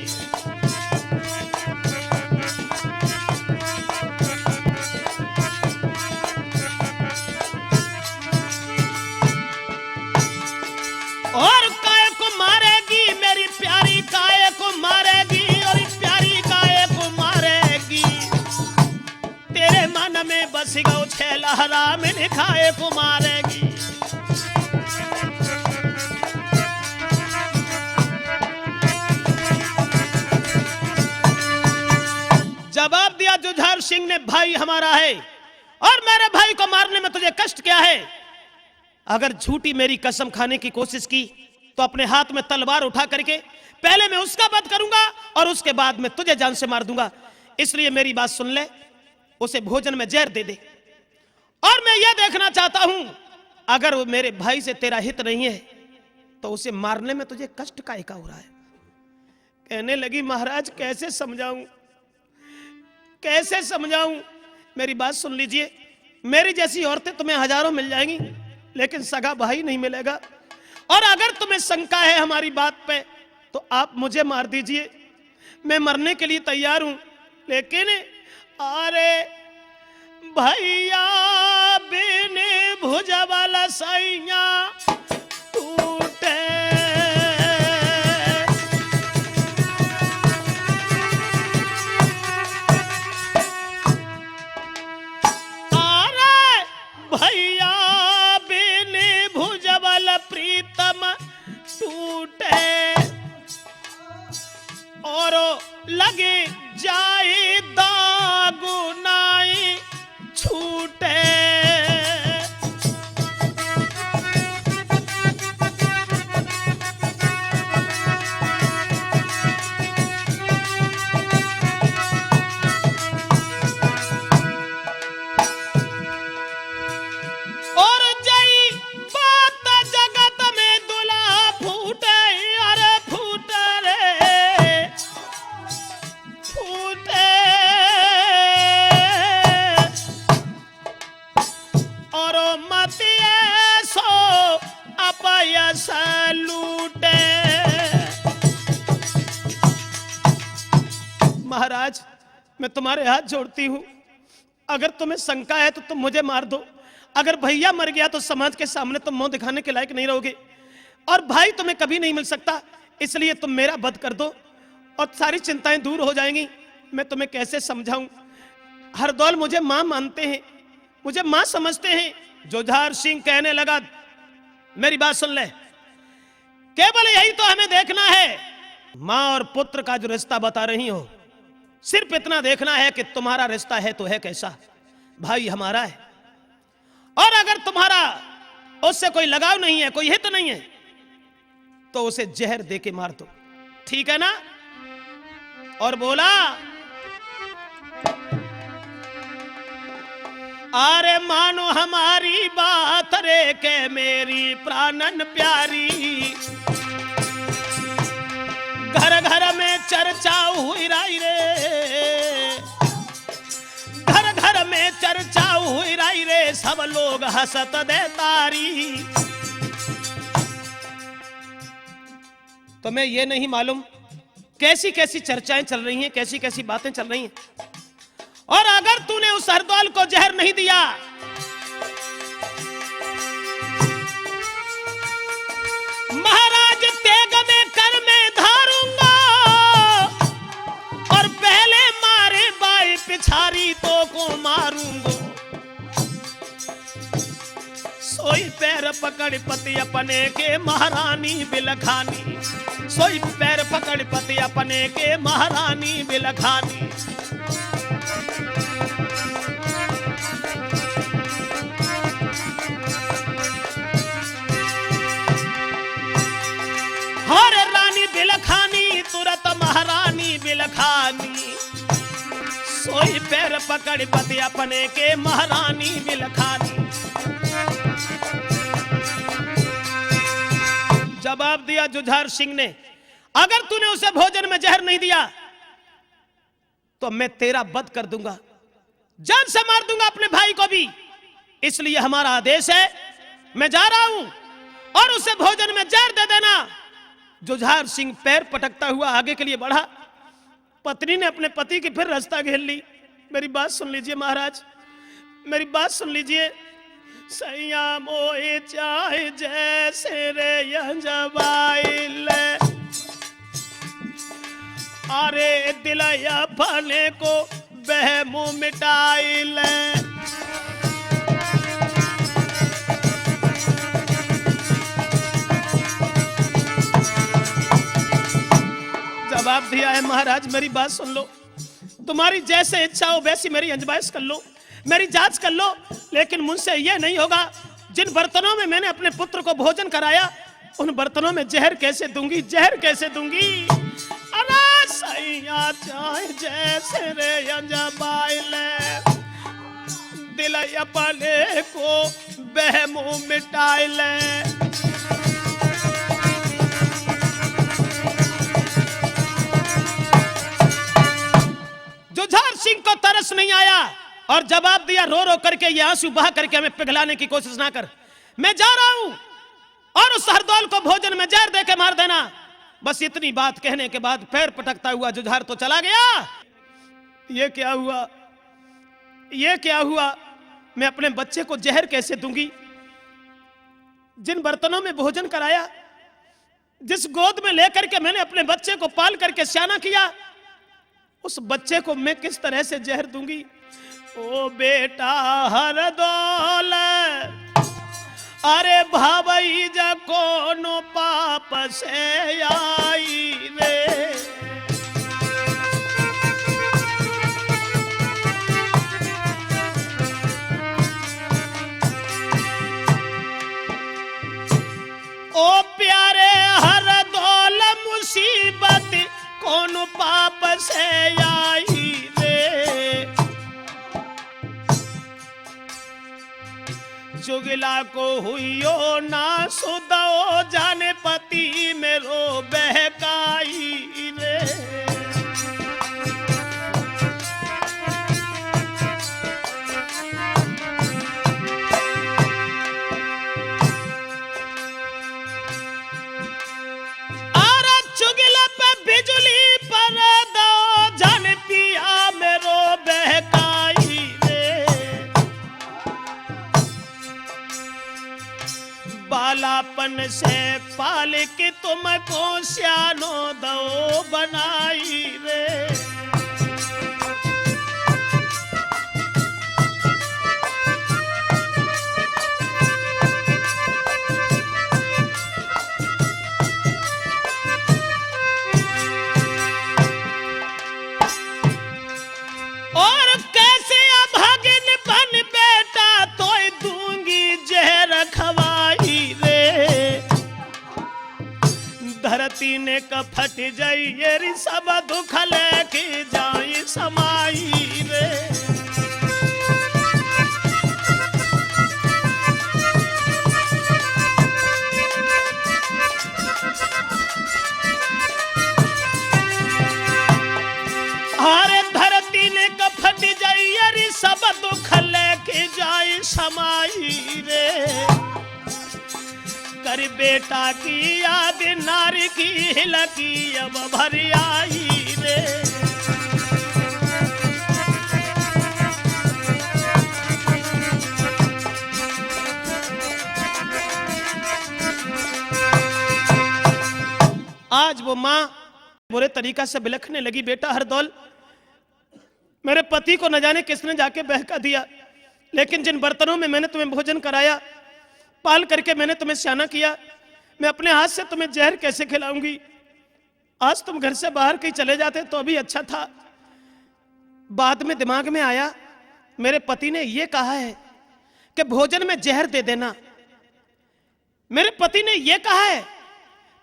और काय को मारेगी मेरी प्यारी, काय को मारेगी और प्यारी काय को मारेगी। तेरे मन में बस गयो छैला हराम ने खाए को मारेगी। जवाब दिया जुझार सिंह ने, भाई हमारा है और मेरे भाई को मारने में तुझे कष्ट क्या है? अगर झूठी मेरी कसम खाने की कोशिश की तो अपने हाथ में तलवार उठा करके पहले मैं उसका वध करूंगा और उसके बाद मैं तुझे जान से मार दूंगा। इसलिए मेरी बात सुन ले, उसे भोजन में जहर दे दे। और मैं यह देखना चाहता हूं, अगर वो मेरे भाई से तेरा हित नहीं है तो उसे मारने में तुझे कष्ट काय का हो रहा है? कहने लगी, महाराज, कैसे समझाऊं? कैसे समझाऊं? मेरी बात सुन लीजिए, मेरी जैसी औरतें तुम्हें हजारों मिल जाएंगी, लेकिन सगा भाई नहीं मिलेगा। और अगर तुम्हें शंका है हमारी बात पे, तो आप मुझे मार दीजिए, मैं मरने के लिए तैयार हूं, लेकिन अरे भैया बिन भुजबल सैया टूटे। अरे भैया बिन भुजबल प्रीतम टूटे। और लग जाए दाग नाई छूटे। और जई बात जगत में दुला फूटे, अरे फूटे रे, फूटे। और मत ऐसो अपयस लूटे। महाराज, मैं तुम्हारे हाथ जोड़ती हूँ, अगर तुम्हें शंका है तो तुम मुझे मार दो। अगर भैया मर गया तो समाज के सामने तुम मुंह दिखाने के लायक नहीं रहोगे, और भाई तुम्हें कभी नहीं मिल सकता, इसलिए तुम मेरा वध कर दो और सारी चिंताएं दूर हो जाएंगी। मैं तुम्हें कैसे समझाऊं? हरदौल मुझे माँ मानते हैं, मुझे माँ समझते हैं। जुझार सिंह कहने लगा, मेरी बात सुन ले, केवल यही तो हमें देखना है, माँ और पुत्र का जो रिश्ता बता रही हो, सिर्फ इतना देखना है कि तुम्हारा रिश्ता है तो है कैसा, भाई हमारा है, और अगर तुम्हारा उससे कोई लगाव नहीं है, कोई हित नहीं है, तो उसे जहर दे के मार दो, ठीक है ना? और बोला, अरे मानो हमारी बात रे के मेरी प्राणन प्यारी, घर घर में चर्चा हुई रही रे, घर घर में चर्चा हुई रही रे, सब लोग हंसत दे तारी। तुम्हें ये नहीं मालूम कैसी कैसी चर्चाएं चल रही हैं, कैसी कैसी बातें चल रही हैं। और अगर तूने उस हरदौल को जहर नहीं दिया, महाराज तेग में कर मैं धारूंगा, और पहले मारे बाई पिछारी तो को मारूंगा। सोई पैर पकड़ पति अपने के महारानी बिलखानी, सोई पैर पकड़ पति अपने के महारानी बिलखानी। हर रानी बिलखानी तुरत महारानी बिलखानी, सोई पैर पकड़ पति अपने के महारानी बिलखानी। जवाब दिया जुझार सिंह ने, अगर तूने उसे भोजन में जहर नहीं दिया तो मैं तेरा वध कर दूंगा, जान से मार दूंगा अपने भाई को भी। इसलिए हमारा आदेश है, मैं जा रहा हूं और उसे भोजन में जहर दे देना। जुझार सिंह पैर पटकता हुआ आगे के लिए बढ़ा। पत्नी ने अपने पति की फिर रास्ता घेर ली। मेरी बात सुन लीजिए महाराज, मेरी बात सुन लीजिए। सैया मोए चाहे जैसे रे यंजबाइल, अरे दिल अपने को बहमू मिटाइल। जवाब दिया है महाराज, मेरी बात सुन लो, तुम्हारी जैसे इच्छा हो वैसी मेरी आजमाइश कर लो, मेरी जांच कर लो, लेकिन मुझसे यह नहीं होगा। जिन बर्तनों में मैंने अपने पुत्र को भोजन कराया, उन बर्तनों में जहर कैसे दूंगी, जहर कैसे दूंगी? अरे सैया चाहे जैसे रे अंजबाइल, दिल अपने को बहमू मिटाइल। जुझार सिंह को तरस नहीं आया और जवाब दिया रो रो करके, ये आंसू बहा करके हमें पिघलाने की कोशिश ना कर, मैं जा रहा हूं और उस हरदौल को भोजन में जहर दे के मार देना। बस इतनी बात कहने के बाद पैर पटकता हुआ जुझार तो चला गया। ये क्या हुआ, ये क्या हुआ? मैं अपने बच्चे को जहर कैसे दूंगी? जिन बर्तनों में भोजन कराया, जिस गोद में लेकर के मैंने अपने बच्चे को पाल करके सियाना किया, उस बच्चे को मैं किस तरह से जहर दूंगी? ओ बेटा हरदौल, अरे भावई जा कोनो पाप से आई रे। ओ प्यारे हरदौल, मुसीबत कौन पाप से आई रे। चुगला को हुइयो ना सुदो, जान पति मेरो बहकाई रे। अरे चुगला पे बिजली पर दो, जान पिया मेरो बहकाई रे। बालापन से पाल के तुमको सियानो दो बनाई रे। और कैसे अभागिन बन बेटा, तोय दूंगी जहर खवाई रे। धरती ने कफट जाई, ये री सब दुख लेके जाई समाई रे। अरे धरती ने कफट जाई, अरे सब दुख लेके जाए समाई रे। कर बेटा की याद नारी की हिलकी अब भर आई रे। आज वो माँ बुरे तरीका से बिलखने लगी, बेटा हरदौल, मेरे पति को न जाने किसने जाके बहका दिया, लेकिन जिन बर्तनों में मैंने तुम्हें भोजन कराया, पाल करके मैंने तुम्हें सियाना किया, मैं अपने हाथ से तुम्हें जहर कैसे खिलाऊंगी? आज तुम घर से बाहर कहीं चले जाते तो अभी अच्छा था। बाद में दिमाग में आया, मेरे पति ने यह कहा है कि भोजन में जहर दे देना। मेरे पति ने यह कहा है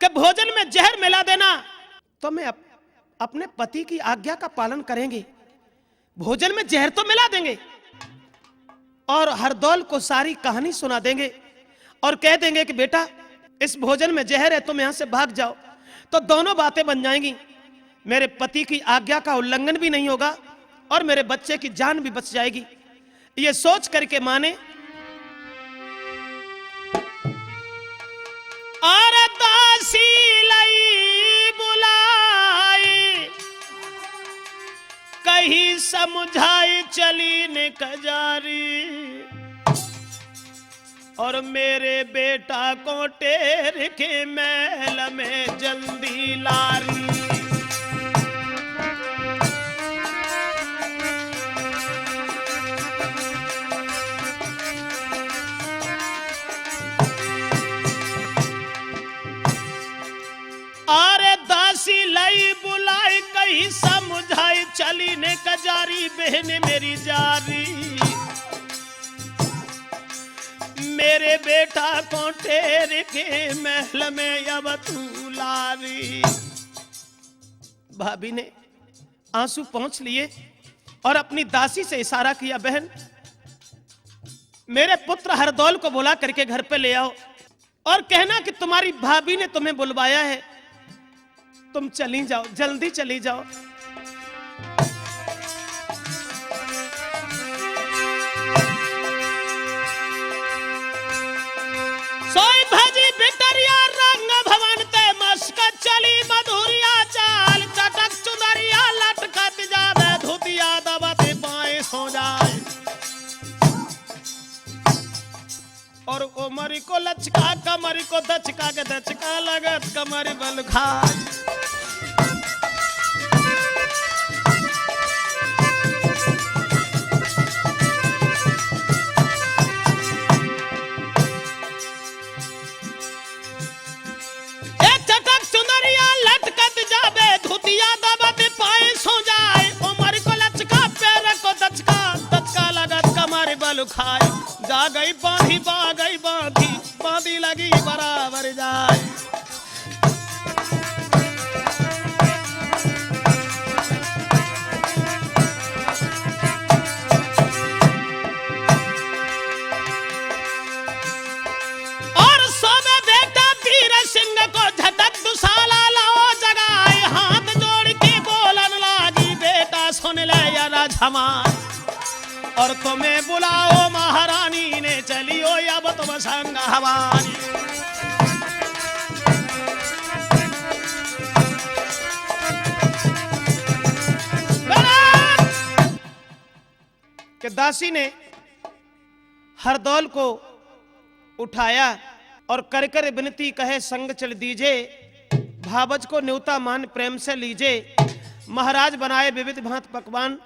कि भोजन में जहर मिला देना, तो मैं अप-, अपने पति की आज्ञा का पालन करेंगे, भोजन में जहर तो मिला देंगे और हरदौल को सारी कहानी सुना देंगे और कह देंगे कि बेटा, इस भोजन में जहर है, तुम यहां से भाग जाओ, तो दोनों बातें बन जाएंगी। मेरे पति की आज्ञा का उल्लंघन भी नहीं होगा और मेरे बच्चे की जान भी बच जाएगी। ये सोच करके माँ ने अरे दासी लई बुलाई, कही समझाई चली ने कजारी। और मेरे बेटा को टेर के महल में जल्दी लारी। अरे दासी लाई बुलाई, कही समझाई चली ने कजारी, बहन मेरी जारी। मेरे बेटा को टेर के महल में अब तू लारी। भाभी ने आंसू पोंछ लिए और अपनी दासी से इशारा किया, बहन, मेरे पुत्र हरदौल को बुला करके घर पे ले आओ और कहना कि तुम्हारी भाभी ने तुम्हें बुलवाया है, तुम चली जाओ, जल्दी चली जाओ। तक दचका लगत कमर बल खाए। ए चटक चुनरिया लटकत जावे, धुतिया दबत पाए सो जाए। उमर को लचका, पैर को दचका, दचका लगत कमर बल खाए। जा गई बांधी, बा गई बांधी, बांधी लगी बराबर जाए। और सोवे बेटा वीर सिंह को झटक दुशाला लाओ जगाए। हाथ जोड़ के बोलन लागी, बेटा सुन ले या राज हमार। और तुम्हें बुलाओ महारानी ने, चलियो अब तुम संग हमारी। के दासी ने हरदौल को उठाया और कर कर विनती कहे, संग चल दीजे, भावज को न्योता मान प्रेम से लीजे। महाराज बनाए विविध भांत पकवान,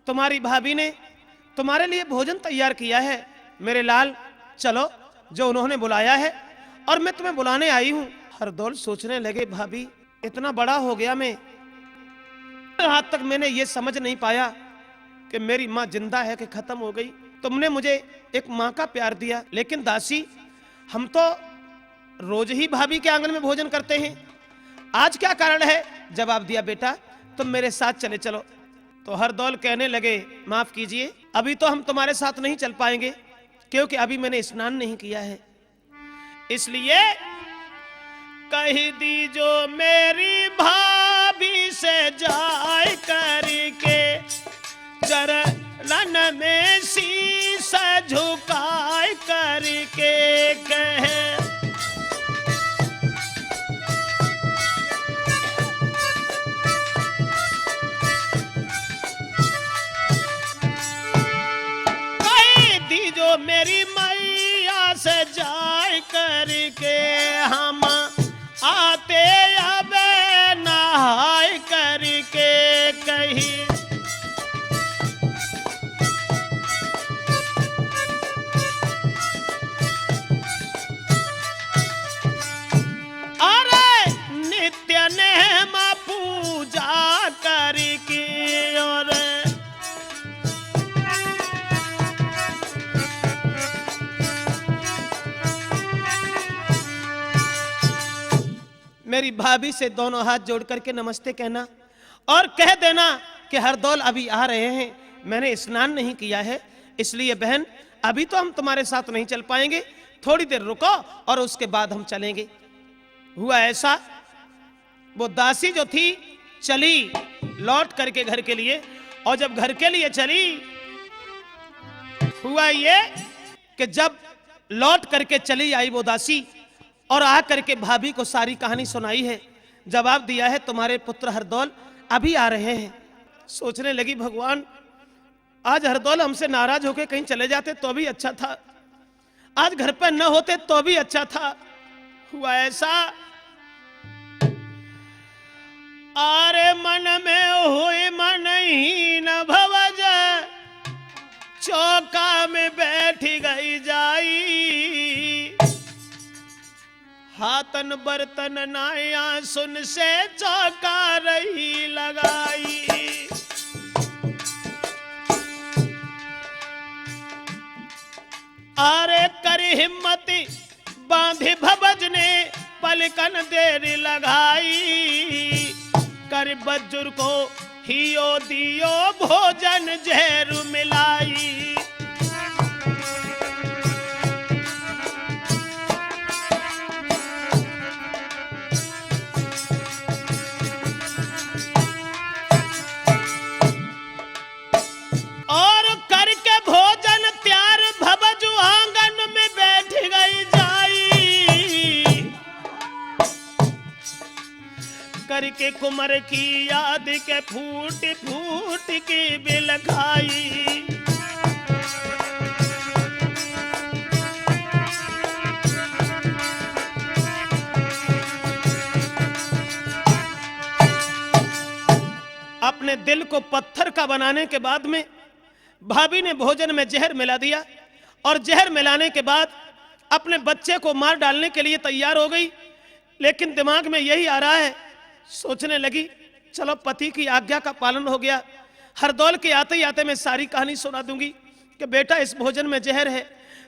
तुम्हारी भाभी ने तुम्हारे लिए भोजन तैयार किया है। मेरे लाल, चलो, जो उन्होंने बुलाया है और मैं तुम्हें बुलाने आई हूँ। हरदौल सोचने लगे, भाभी, इतना बड़ा हो गया मैं, आज तक मैंने ये समझ नहीं पाया कि मेरी माँ जिंदा है कि खत्म हो गई। तुमने मुझे एक माँ का प्यार दिया, लेकिन दासी, हम तो रोज ही भाभी के आंगन में भोजन करते हैं, आज क्या कारण है? जवाब दिया, बेटा, तुम मेरे साथ चले चलो। तो हरदौल कहने लगे, माफ कीजिए, अभी तो हम तुम्हारे साथ नहीं चल पाएंगे, क्योंकि अभी मैंने स्नान नहीं किया है। इसलिए कह दीजो मेरी भाभी से जाय करके, चरणन में शीश झुकाय करके कहे। कह दीजो मेरी मैया से जाय करके, हम आते अब नहाय करके कही। अरे नित्य नेम पूजा करके और मेरी भाभी से दोनों हाथ जोड़ करके नमस्ते कहना और कह देना कि हरदौल अभी आ रहे हैं, मैंने स्नान नहीं किया है, इसलिए बहन, अभी तो हम तुम्हारे साथ नहीं चल पाएंगे, थोड़ी देर रुको और उसके बाद हम चलेंगे। हुआ ऐसा, वो दासी जो थी, चली लौट करके घर के लिए, और जब घर के लिए चली, हुआ ये कि जब लौट करके चली आई वो दासी और आ करके भाभी को सारी कहानी सुनाई है, जवाब दिया है, तुम्हारे पुत्र हरदौल अभी आ रहे हैं। सोचने लगी, भगवान, आज हरदौल हमसे नाराज होकर कहीं चले जाते तो भी अच्छा था, आज घर पर न होते तो भी अच्छा था। हुआ ऐसा, आरे मन में हुई मन ही न भवज, चौका में बैठ गई जाई। हाथन बर्तन नाया सुन से चौका रही लगाई। अरे कर हिम्मत बांधी भवज ने पलकन देर लगाई। कर बजुर को हियो दियो भोजन जहर मिलाई। और करके भोजन तैयार भवजु आंगन में बैठ गई जाई। करके कुमर की याद के फूट फूट की बिलखाई। दिल को पत्थर का बनाने के बाद में भाभी ने भोजन में जहर मिला दिया और जहर मिलाने के बाद अपने बच्चे को मार डालने के लिए तैयार हो गई। लेकिन दिमाग में यही आ रहा है, सोचने लगी, चलो, पति की आज्ञा का पालन हो गया। हरदौल के आते ही आते मैं सारी कहानी सुना दूंगी कि बेटा, इस भोजन में जहर है।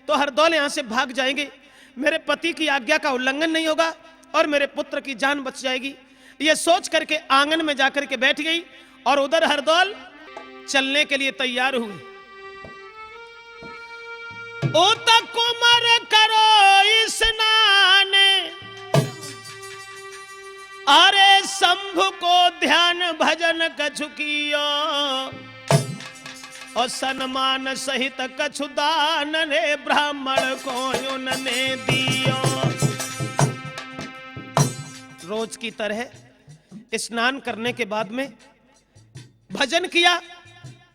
तो हरदौल यहाँ से भाग जाएंगे, मेरे पति की आज्ञा का उल्लंघन नहीं होगा और मेरे पुत्र की जान बच जाएगी। ये सोच करके आंगन में जाकर के बैठ गई और उधर हरदौल चलने के लिए तैयार हुए। उत कुमर करो स्नान, अरे शंभु को ध्यान भजन कछु कियो, और सन्मान सहित कछु दान रे ब्राह्मण को उनने दियो। रोज की तरह स्नान करने के बाद में भजन किया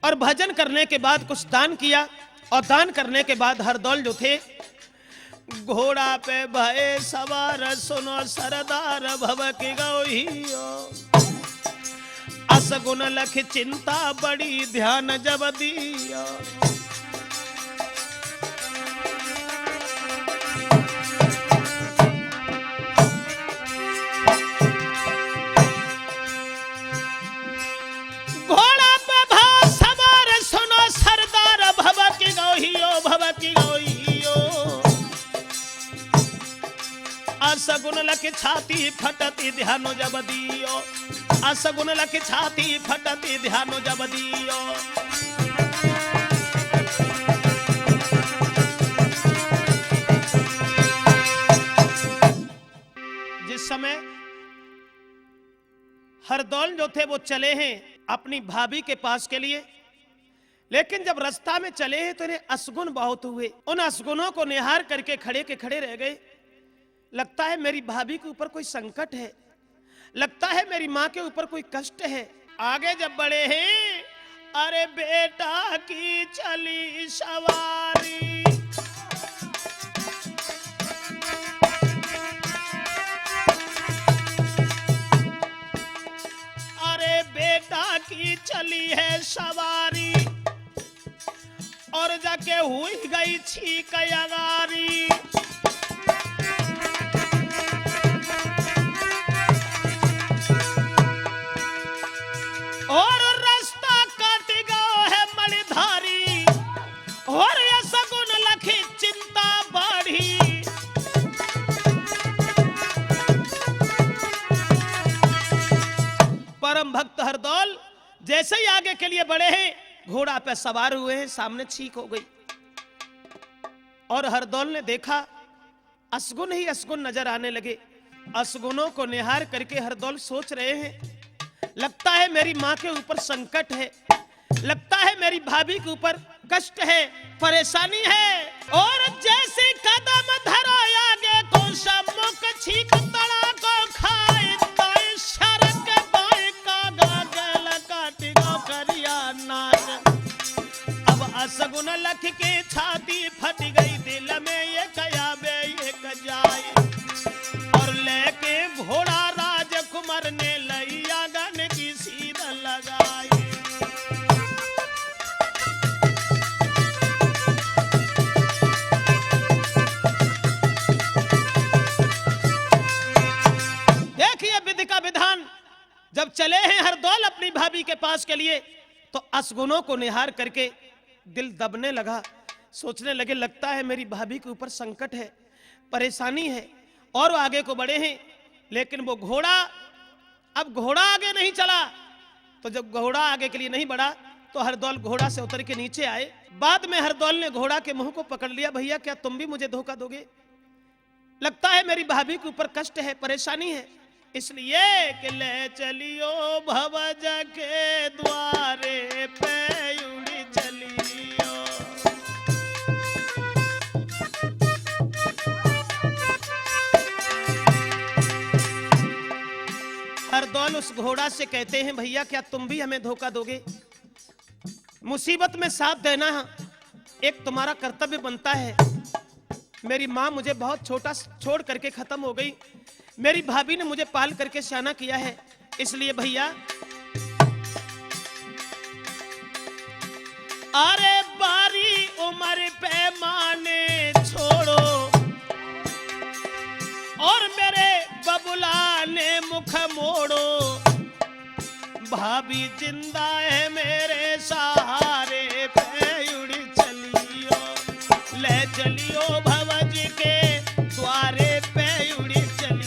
और भजन करने के बाद कुछ दान किया और दान करने के बाद हरदौल जो थे घोड़ा पे भए सवार, सुनो सरदार भव की गौहियो। असगुन लख चिंता बड़ी ध्यान जब दियो। घोड़ा पे भा सवार सुनो सरदार भव की गौहियो, भव की गौहियो। असगुन लख छाती फटती ध्यानो जब दियो। असगुन लख छाती फटती ध्यानो जब दियो। जिस समय हरदौल जो थे वो चले हैं अपनी भाभी के पास के लिए, लेकिन जब रास्ता में चले हैं तो इन्हें असगुन बहुत हुए। उन असगुनों को निहार करके खड़े के खड़े रह गए। लगता है मेरी भाभी के ऊपर कोई संकट है, लगता है मेरी माँ के ऊपर कोई कष्ट है। आगे जब बढ़े हैं, अरे बेटा की चली सवारी, अरे बेटा की चली है सवारी, और जाके हुई गई छींक अगारी। और रास्ता काट गयो है मणिधारी, और असगुन लखी चिंता बाढ़ी। परम भक्त हरदौल जैसे ही आगे के लिए बढ़े हैं, घोड़ा पे सवार हुए हैं, सामने छींक हो गई। और हरदौल ने देखा, असगुन ही असगुन नजर आने लगे। असगुनों को निहार करके हरदौल सोच रहे हैं, लगता है मेरी माँ के ऊपर संकट है, लगता है मेरी भाभी के ऊपर कष्ट है, परेशानी है। और जैसे कदम धरो आगे को सम्मुख छींक तड़ा को खाए, दाएं सर के बाएं का गागल काट को करिया नाग। अब असगुन लख के छाती फट गई, दिल में ये कया बे एक जाए। और लेके घोड़ा राजकुमार ने लई आंगन की सीध लगाई। देखिए विधि का विधान, जब चले हैं हरदौल अपनी भाभी के पास के लिए, तो असगुनों को निहार करके दिल दबने लगा। सोचने लगे, लगता है मेरी भाभी के ऊपर संकट है, परेशानी है। और वो आगे को बढ़े हैं, लेकिन वो घोड़ा, अब घोड़ा आगे नहीं चला। तो जब घोड़ा आगे के लिए नहीं बढ़ा, तो हरदौल घोड़ा से उतर के नीचे आए। बाद में हरदौल ने घोड़ा के मुंह को पकड़ लिया, भैया, क्या तुम भी मुझे धोखा दोगे? लगता है मेरी भाभी के ऊपर कष्ट है, परेशानी है, इसलिए कि ले चलियो भवज के द्वारे पे उड़ी चलियो। हरदौल उस घोड़ा से कहते हैं, भैया, क्या तुम भी हमें धोखा दोगे? मुसीबत में साथ देना एक तुम्हारा कर्तव्य बनता है। मेरी माँ मुझे बहुत छोटा छोड़ करके खत्म हो गई। मेरी भाभी ने मुझे पाल करके सियाना किया है, इसलिए भैया, अरे बारी उम्र पे माने छोड़ो और मेरे बबुला ने मुख मोड़ो। भाभी जिंदा है मेरे सहारे पे उड़ चलियो, ले चलियो भवज के द्वारे पे उड़ चलियो।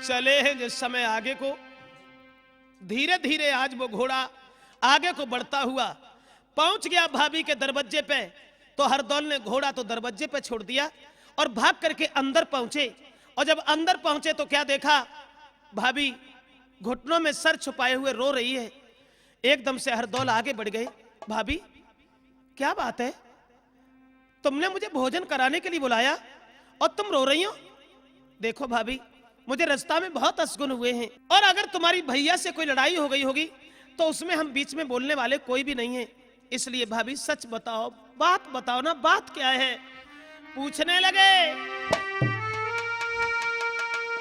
चले हैं जिस समय आगे को, धीरे धीरे आज वो घोड़ा आगे को बढ़ता हुआ पहुंच गया भाभी के दरवाजे पे। तो हरदौल ने घोड़ा तो दरवाजे पे छोड़ दिया और भाग करके अंदर पहुंचे। और जब अंदर पहुंचे तो क्या देखा, भाभी घुटनों में सर छुपाए हुए रो रही है। एकदम से हरदौल आगे बढ़ गए। भाभी, क्या बात है? तुमने मुझे भोजन कराने के लिए बुलाया और तुम रो रही हो? देखो भाभी, मुझे रास्ता में बहुत असगुन हुए हैं, और अगर तुम्हारी भैया से कोई लड़ाई हो गई होगी तो उसमें हम बीच में बोलने वाले कोई भी नहीं है। इसलिए भाभी, सच बताओ, बात बताओ ना, बात क्या है? पूछने लगे।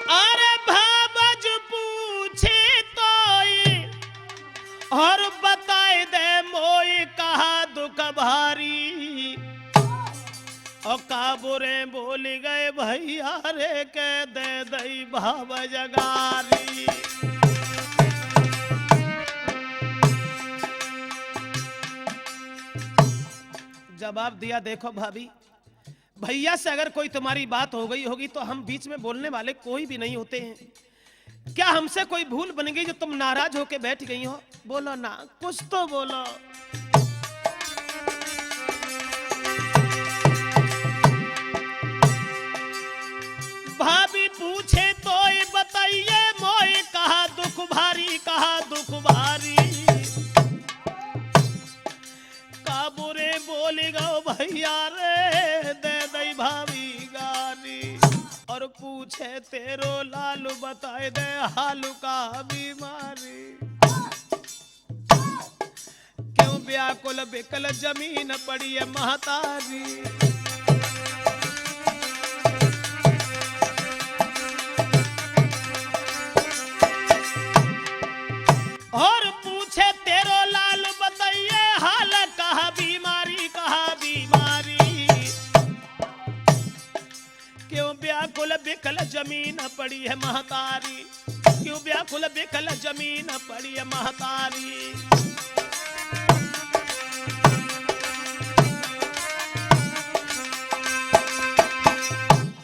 अरे भावज पूछे तो और बताए दे मोई कहा दुख भारी। और काबुरे बोली गए भैया रे, कह दे दई भावज गारी। जवाब दिया, देखो भाभी, भैया से अगर कोई तुम्हारी बात हो गई होगी तो हम बीच में बोलने वाले कोई भी नहीं होते हैं। क्या हमसे कोई भूल बन गई जो तुम नाराज होके बैठ गई हो? बोलो ना, कुछ तो बोलो। भाभी पूछे तो ही बताइए मोए, कहा दुख भारी, कहा दुख भारी। काबुरे बोली गो भैया रे, दे दई भाभी गारी। और पूछे तेरो लालू बताए दे हालू का बीमारी। क्यों व्याकुल विकल जमीन पड़ी है महतारी। और पूछे तेरो लाल बताइए हाल, कहा बीमारी, कहा बीमारी। क्यों व्याकुल विकल जमीन पड़ी है महतारी, क्यों व्याकुल विकल जमीन पड़ी है महतारी।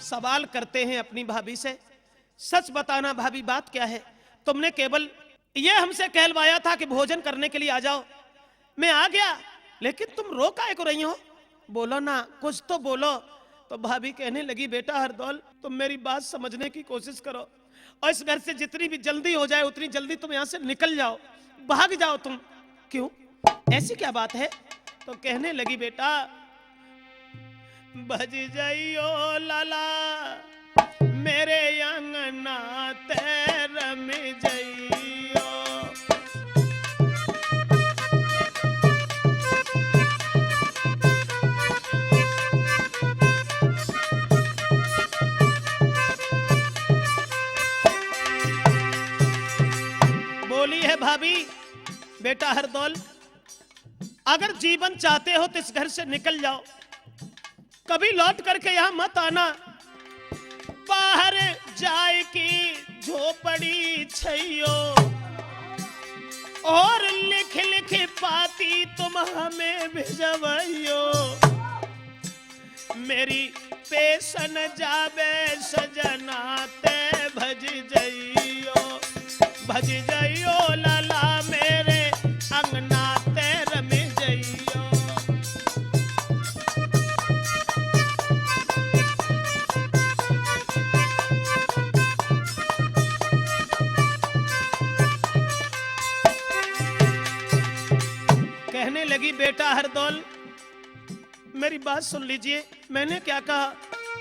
सवाल करते हैं अपनी भाभी से, सच बताना भाभी, बात क्या है? तुमने केवल ये हमसे कहलवाया था कि भोजन करने के लिए आ जाओ, मैं आ गया, लेकिन तुम रो काहे को रही हो? बोलो ना, कुछ तो बोलो। तो भाभी कहने लगी, बेटा हरदौल, तुम मेरी बात समझने की कोशिश करो, और इस घर से जितनी भी जल्दी हो जाए उतनी जल्दी तुम यहाँ से निकल जाओ, भाग जाओ तुम। क्यों, ऐसी क्या बात है? तो कहने लगी, बेटा, भज जाइयो लाला, मेरे अंगना ते रम जाइयो। बोली है भाभी, बेटा हरदौल, अगर जीवन चाहते हो तो इस घर से निकल जाओ, कभी लौट करके यहाँ मत आना। बाहर जाए की झोपड़ी छैयो और लिख लिख पाती तुम हमें भिजवाइयो। मेरी पेशन जावे सजना ते भज जइयो, भज जइयो लाला मेरे अंगना ते रम जइयो। कहने लगी, बेटा हरदौल, मेरी बात सुन लीजिए, मैंने क्या कहा?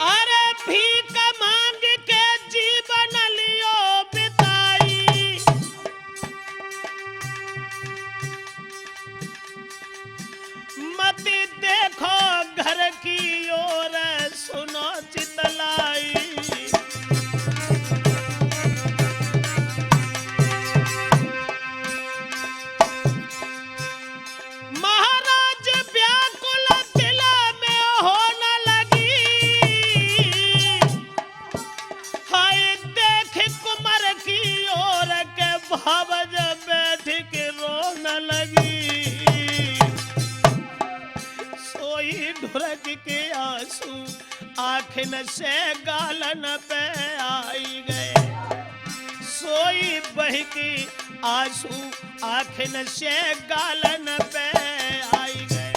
अरे भीख मांग के जीवन लियो बिताई, मत देखो घर अब जब बैठ के रोन लगी, सोई ढुरक के आंसू आखिन से गालन पे आई गए। सोई बह के आंसू आखिन से गालन पे आई गए।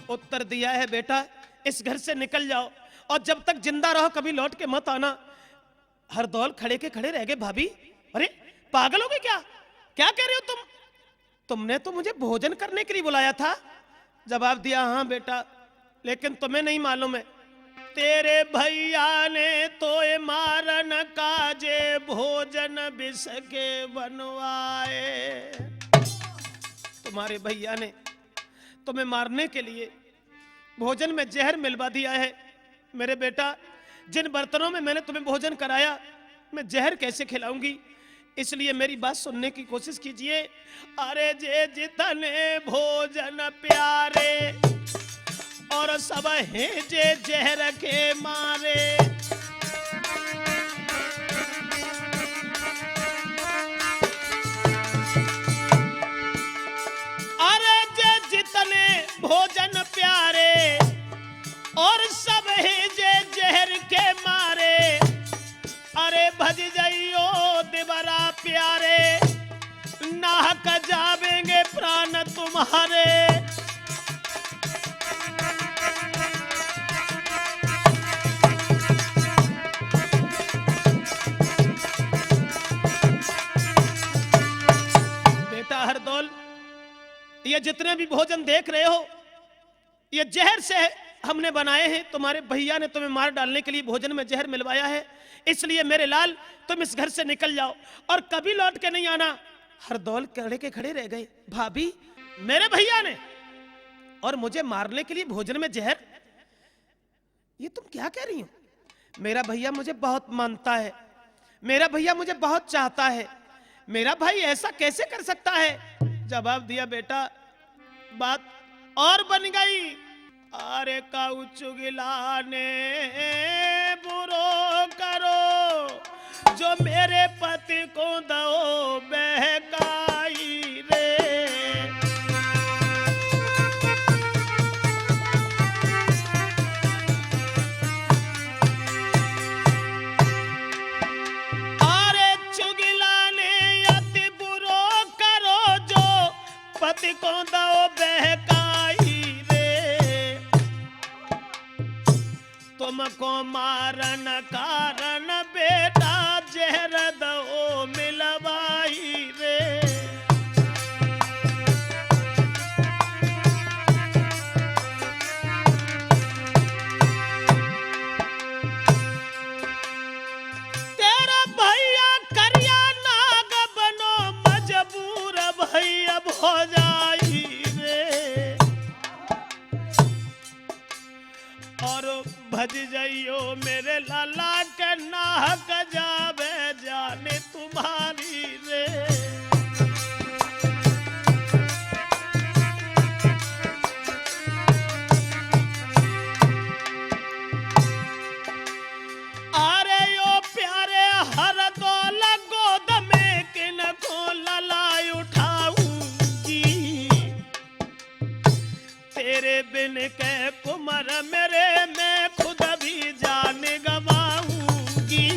उत्तर दिया है, बेटा, इस घर से निकल जाओ और जब तक जिंदा रहो, कभी लौट के मत आना। हरदौल खड़े के खड़े रह गए। भाभी, अरे, पागल हो गए क्या? क्या कह रहे हो तुम? तुमने तो मुझे भोजन करने के लिए बुलाया था। जवाब दिया, हाँ बेटा, लेकिन तुम्हें नहीं मालूम है, तेरे भैया ने तोए मारन का जे भोजन बिसके बनवाए। तुम्हारे भैया ने तुम्हें मारने के लिए भोजन में जहर मिलवा दिया है। मेरे बेटा, जिन बर्तनों में मैंने तुम्हें भोजन कराया, मैं जहर कैसे खिलाऊंगी? इसलिए मेरी बात सुनने की कोशिश कीजिए। अरे जे जितने भोजन प्यारे, और सब हैं जे जहर के मारे। अरे जे जितने भोजन प्यारे, और सब हैं जे जहर के मारे। अरे भज जाइयो देवरा प्यारे, नाहक जावेंगे प्राण तुम्हारे। बेटा हरदौल, ये जितने भी भोजन देख रहे हो, ये जहर से हमने बनाए हैं। तुम्हारे भैया ने तुम्हें मार डालने के लिए भोजन में जहर मिलवाया है, इसलिए मेरे लाल, तुम इस घर से निकल जाओ और कभी लौट के नहीं आना। हरदौल खड़े के खड़े रह गए। भाभी, मेरे भैया ने और मुझे मारने के लिए भोजन में जहर? ये तुम क्या कह रही हो? मेरा भैया मुझे बहुत मानता है, मेरा भैया मुझे बहुत चाहता है। मेरा भाई ऐसा कैसे कर सकता है? जवाब दिया, बेटा, बात और बन गई। अरे काऊ चुगला ने बुरो करो, जो मेरे पति को दो बहकाई रे। अरे चुगला ने अति बुरो करो, जो पति को दो बहकाई रे। तुमको मारन कारण बेटा जहर दो मिलवाई रे। तेरा भैया करिया नाग बनो मजबूर भैया हो जाई रे। और भज जाइयो मेरे लाला के नाहक जावे जाने तुम्हारी रे। अरे यो प्यारे हरदौल गोद में किनको ललाई उठाऊंगी। तेरे बिन के कुमर मेरे, मैं खुद भी जान गवाऊंगी।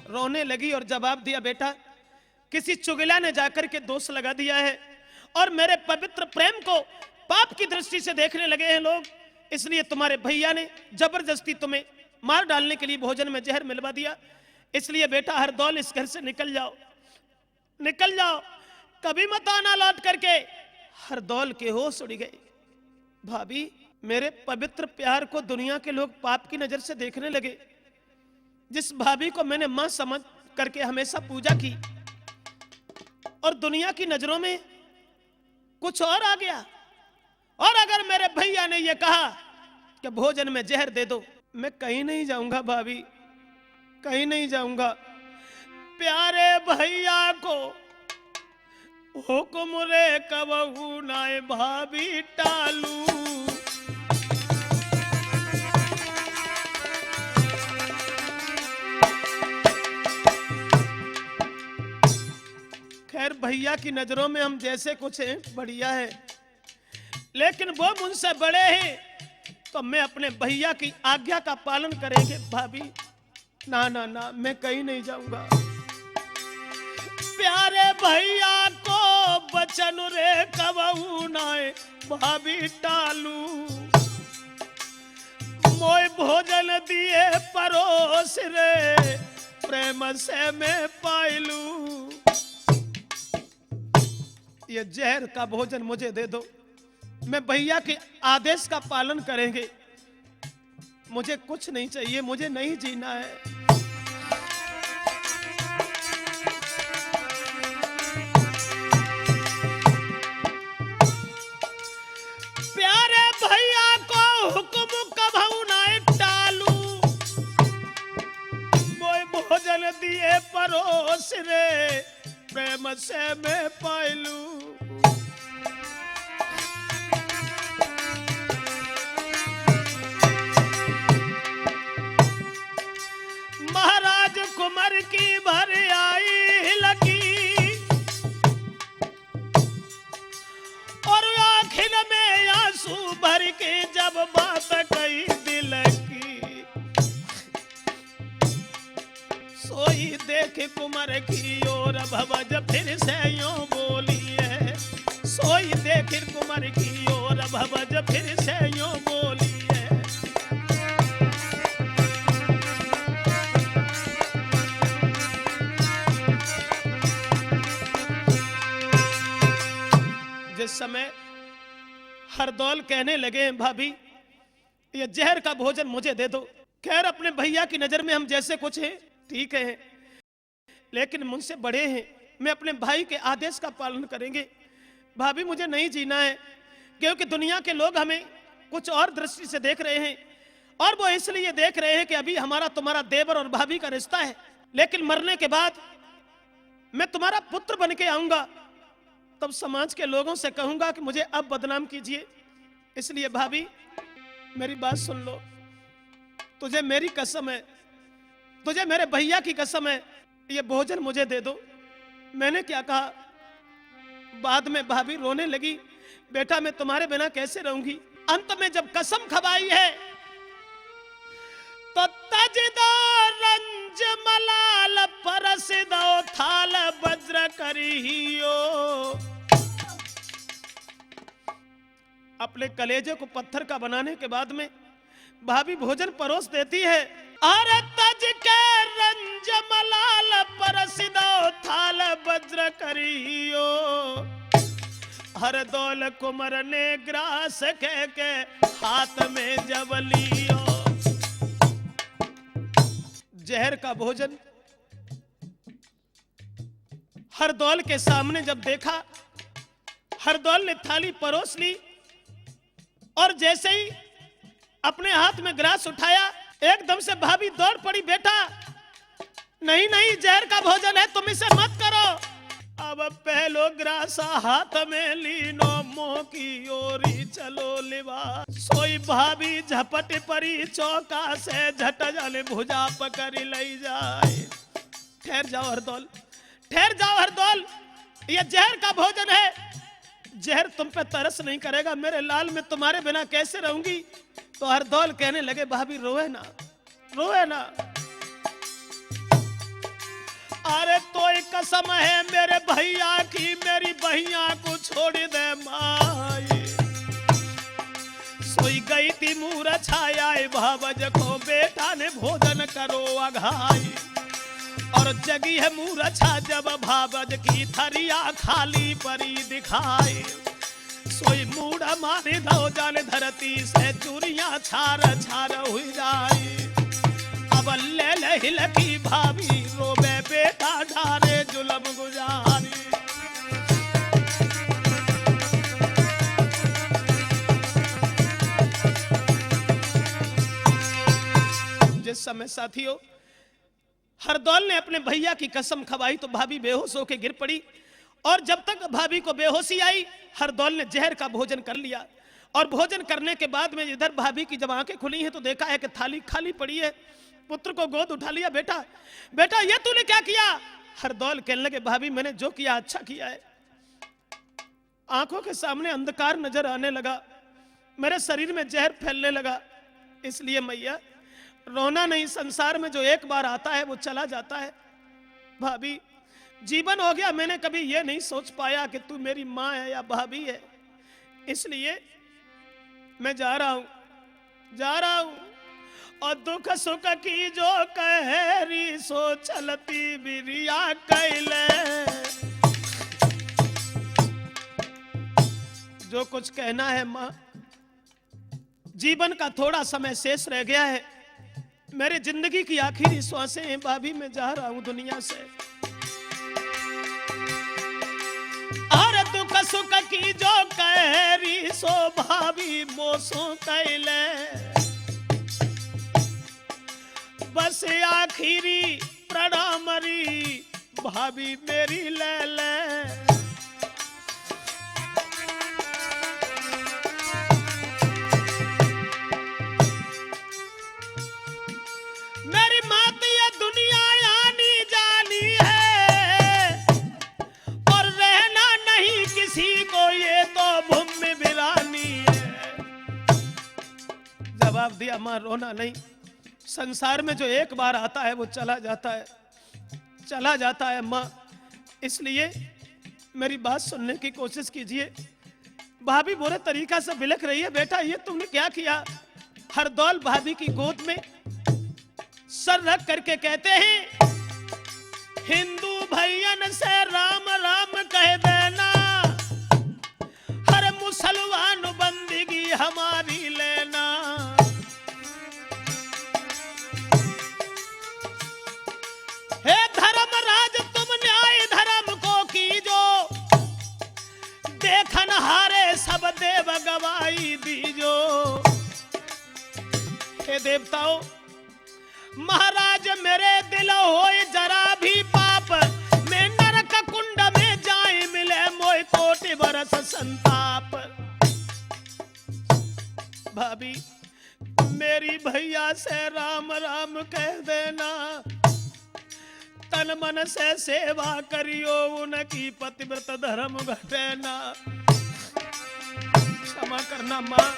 रोने लगी और जवाब दिया, बेटा, किसी चुगला ने जाकर के दोष लगा दिया है और मेरे पवित्र प्रेम को पाप की दृष्टि से देखने लगे हैं लोग, इसलिए तुम्हारे भैया ने जबरदस्ती तुम्हें मार डालने के लिए भोजन में जहर मिलवा दिया। इसलिए बेटा हरदौल, इस घर से निकल जाओ, निकल जाओ, कभी मत आना लौट करके। हरदौल के होश उड़ गए। भाभी, मेरे पवित्र प्यार को दुनिया के लोग पाप की नजर से देखने लगे। जिस भाभी को मैंने मां समझ करके हमेशा पूजा की और दुनिया की नजरों में कुछ और आ गया, भैया ने यह कहा कि भोजन में जहर दे दो। मैं कहीं नहीं जाऊंगा भाभी, कहीं नहीं जाऊंगा। प्यारे भैया को हुक्म रे कबहू नाए भाभी टालू। खैर, भैया की नजरों में हम जैसे कुछ हैं, बढ़िया है, लेकिन वो मुझसे बड़े हैं, तो मैं अपने भैया की आज्ञा का पालन करेंगे भाभी। ना, ना, ना, मैं कहीं नहीं जाऊंगा। प्यारे भैया को बचन रे कबहू नाए भाभी टालू। मोए भोजन दिए परोस रे, प्रेम से मैं पाइलू। ये जहर का भोजन मुझे दे दो, मैं भैया के आदेश का पालन करेंगे। मुझे कुछ नहीं चाहिए, मुझे नहीं जीना है। प्यारे भैया को हुक्म कबहू ना टालू, मोए भोजन दिए परोस रे, प्रेम से मैं पाइलू। महाराज कुमार की भर आई लगी और आखिर में आंसू भर के जब बात कही दिल की, सोई देख कुमार की ओर भवज फिर से यूं बोली है। सोई देख कुमार की ओर भवज फिर से यूं बोली है। जिस समय हरदौल कहने लगे, भाभी, ये जहर का भोजन मुझे दे दो। खैर, अपने भैया की नजर में हम जैसे कुछ हैं, ठीक है, लेकिन मुझसे बड़े हैं, मैं अपने भाई के आदेश का पालन करेंगे। भाभी, मुझे नहीं जीना है, क्योंकि दुनिया के लोग हमें कुछ और दृष्टि से देख रहे हैं, और वो इसलिए देख रहे हैं कि अभी हमारा तुम्हारा देवर और भाभी का रिश्ता है, लेकिन मरने के बाद मैं तुम्हारा पुत्र बन के आऊंगा, तब समाज के लोगों से कहूंगा कि मुझे अब बदनाम कीजिए। इसलिए भाभी, मेरी बात सुन लो, तुझे मेरी कसम है, तुझे मेरे भैया की कसम है, ये भोजन मुझे दे दो। मैंने क्या कहा? बाद में भाभी रोने लगी, बेटा, मैं तुम्हारे बिना कैसे रहूंगी? अंत में जब कसम खवाई है, तो तज दो रंज मलाल, परस दो थाल वज्र करियो। अपने कलेजे को पत्थर का बनाने के बाद में भाभी भोजन परोस देती है। अरे तज के रंज मलाल, परस दो थाल वज्र करियो। हरदौल कुंवर ने ग्रास कह के हाथ में जब लियो। जहर का भोजन हरदौल के सामने जब देखा, हरदौल ने थाली परोस ली और जैसे ही अपने हाथ में ग्रास उठाया, एकदम से भाभी दौड़ पड़ी, "बेटा, नहीं, नहीं, जहर का भोजन है, तुम इसे मत करो।" अब पहलो ग्रास हाथ में लीनो, मुंह की ओरी चलो लिवा। सोई भाभी झपट परी चौका से, झट जाने भुजा पकड़ लई जाए। ठहर जाओ हरदौल, ठहर जाओ हरदौल, ये जहर का भोजन है, जहर तुम पे तरस नहीं करेगा। मेरे लाल, मैं तुम्हारे बिना कैसे रहूंगी? तो हरदौल कहने लगे, भाभी, रोए ना, रोए ना। अरे तोय कसम है मेरे भैया की, मेरी बहिया को छोड़ दे माई। सोई गई थी मूरछा, आए भावज को बेटा ने भोजन करो अघाई। और जगी है मूरछा जब भावज की, थरिया खाली परी दिखाई। सोई मूड़ा मारी दो जान धरती से, चूरियां छार छार हुई जाई। अब ले ले हिलकी भाभी, रोवे बेटा ढारे जुलम गुजारी। समय साथियों, हरदौल ने अपने भैया की कसम खवाई तो भाभी बेहोश होकर गिर पड़ी। और जब तक भाभी को बेहोशी आई, हरदौल ने जहर का भोजन कर लिया। और भोजन करने के बाद में इधर भाभी की जब आंखें खुली हैं तो देखा है कि थाली खाली पड़ी है। पुत्र को गोद उठा लिया। बेटा, बेटा, ये तूने क्या किया? हरदौल कहने लगे, भाभी, मैंने जो किया, अच्छा किया है। आंखों के सामने अंधकार नजर आने लगा, मेरे शरीर में जहर फैलने लगा। इसलिए मैया, रोना नहीं, संसार में जो एक बार आता है वो चला जाता है। भाभी, जीवन हो गया, मैंने कभी ये नहीं सोच पाया कि तू मेरी माँ है या भाभी है। इसलिए मैं जा रहा हूँ, जा रहा हूँ। और दुख सुख की जो कहरी सो चलती बिरिया कैले। जो कुछ कहना है माँ, जीवन का थोड़ा समय शेष रह गया है। मेरी जिंदगी की आखिरी सांसें हैं भाभी, मैं जा रहा हूँ दुनिया से। और दुख सुख की जो कहरी सो भाभी मोसो कैले। बस आखिरी प्रणाम री भाभी मेरी ले ले। मेरी मात ये दुनिया आनी जानी है और रहना नहीं किसी को, ये तो भूमि बिरानी है। जवाब दिया, माँ रोना नहीं, संसार में जो एक बार आता है वो चला जाता है, चला जाता है माँ। इसलिए मेरी बात सुनने की कोशिश कीजिए। भाभी बुरे तरीका से बिलख रही है, बेटा ये तुमने क्या किया? हरदौल भाभी की गोद में सर रख करके कहते हैं, हिंदू भैयन से राम राम कह देना, हर मुसलमान बंदगी हमारी लेना। हे धर्मराज, तुम न्याय धर्म को कीजो, देखन हारे सब देव गवाही दीजो। हे देवताओं, महाराज मेरे दिल होए जरा भी पाप, मैं नरक कुंड में जाए मिले मोए कोटि बरस संताप। भाभी, मेरी भैया से राम राम कह देना, तन मन से सेवा करियो, उनकी पतिव्रत धर्म घटे ना। क्षमा करना माँ।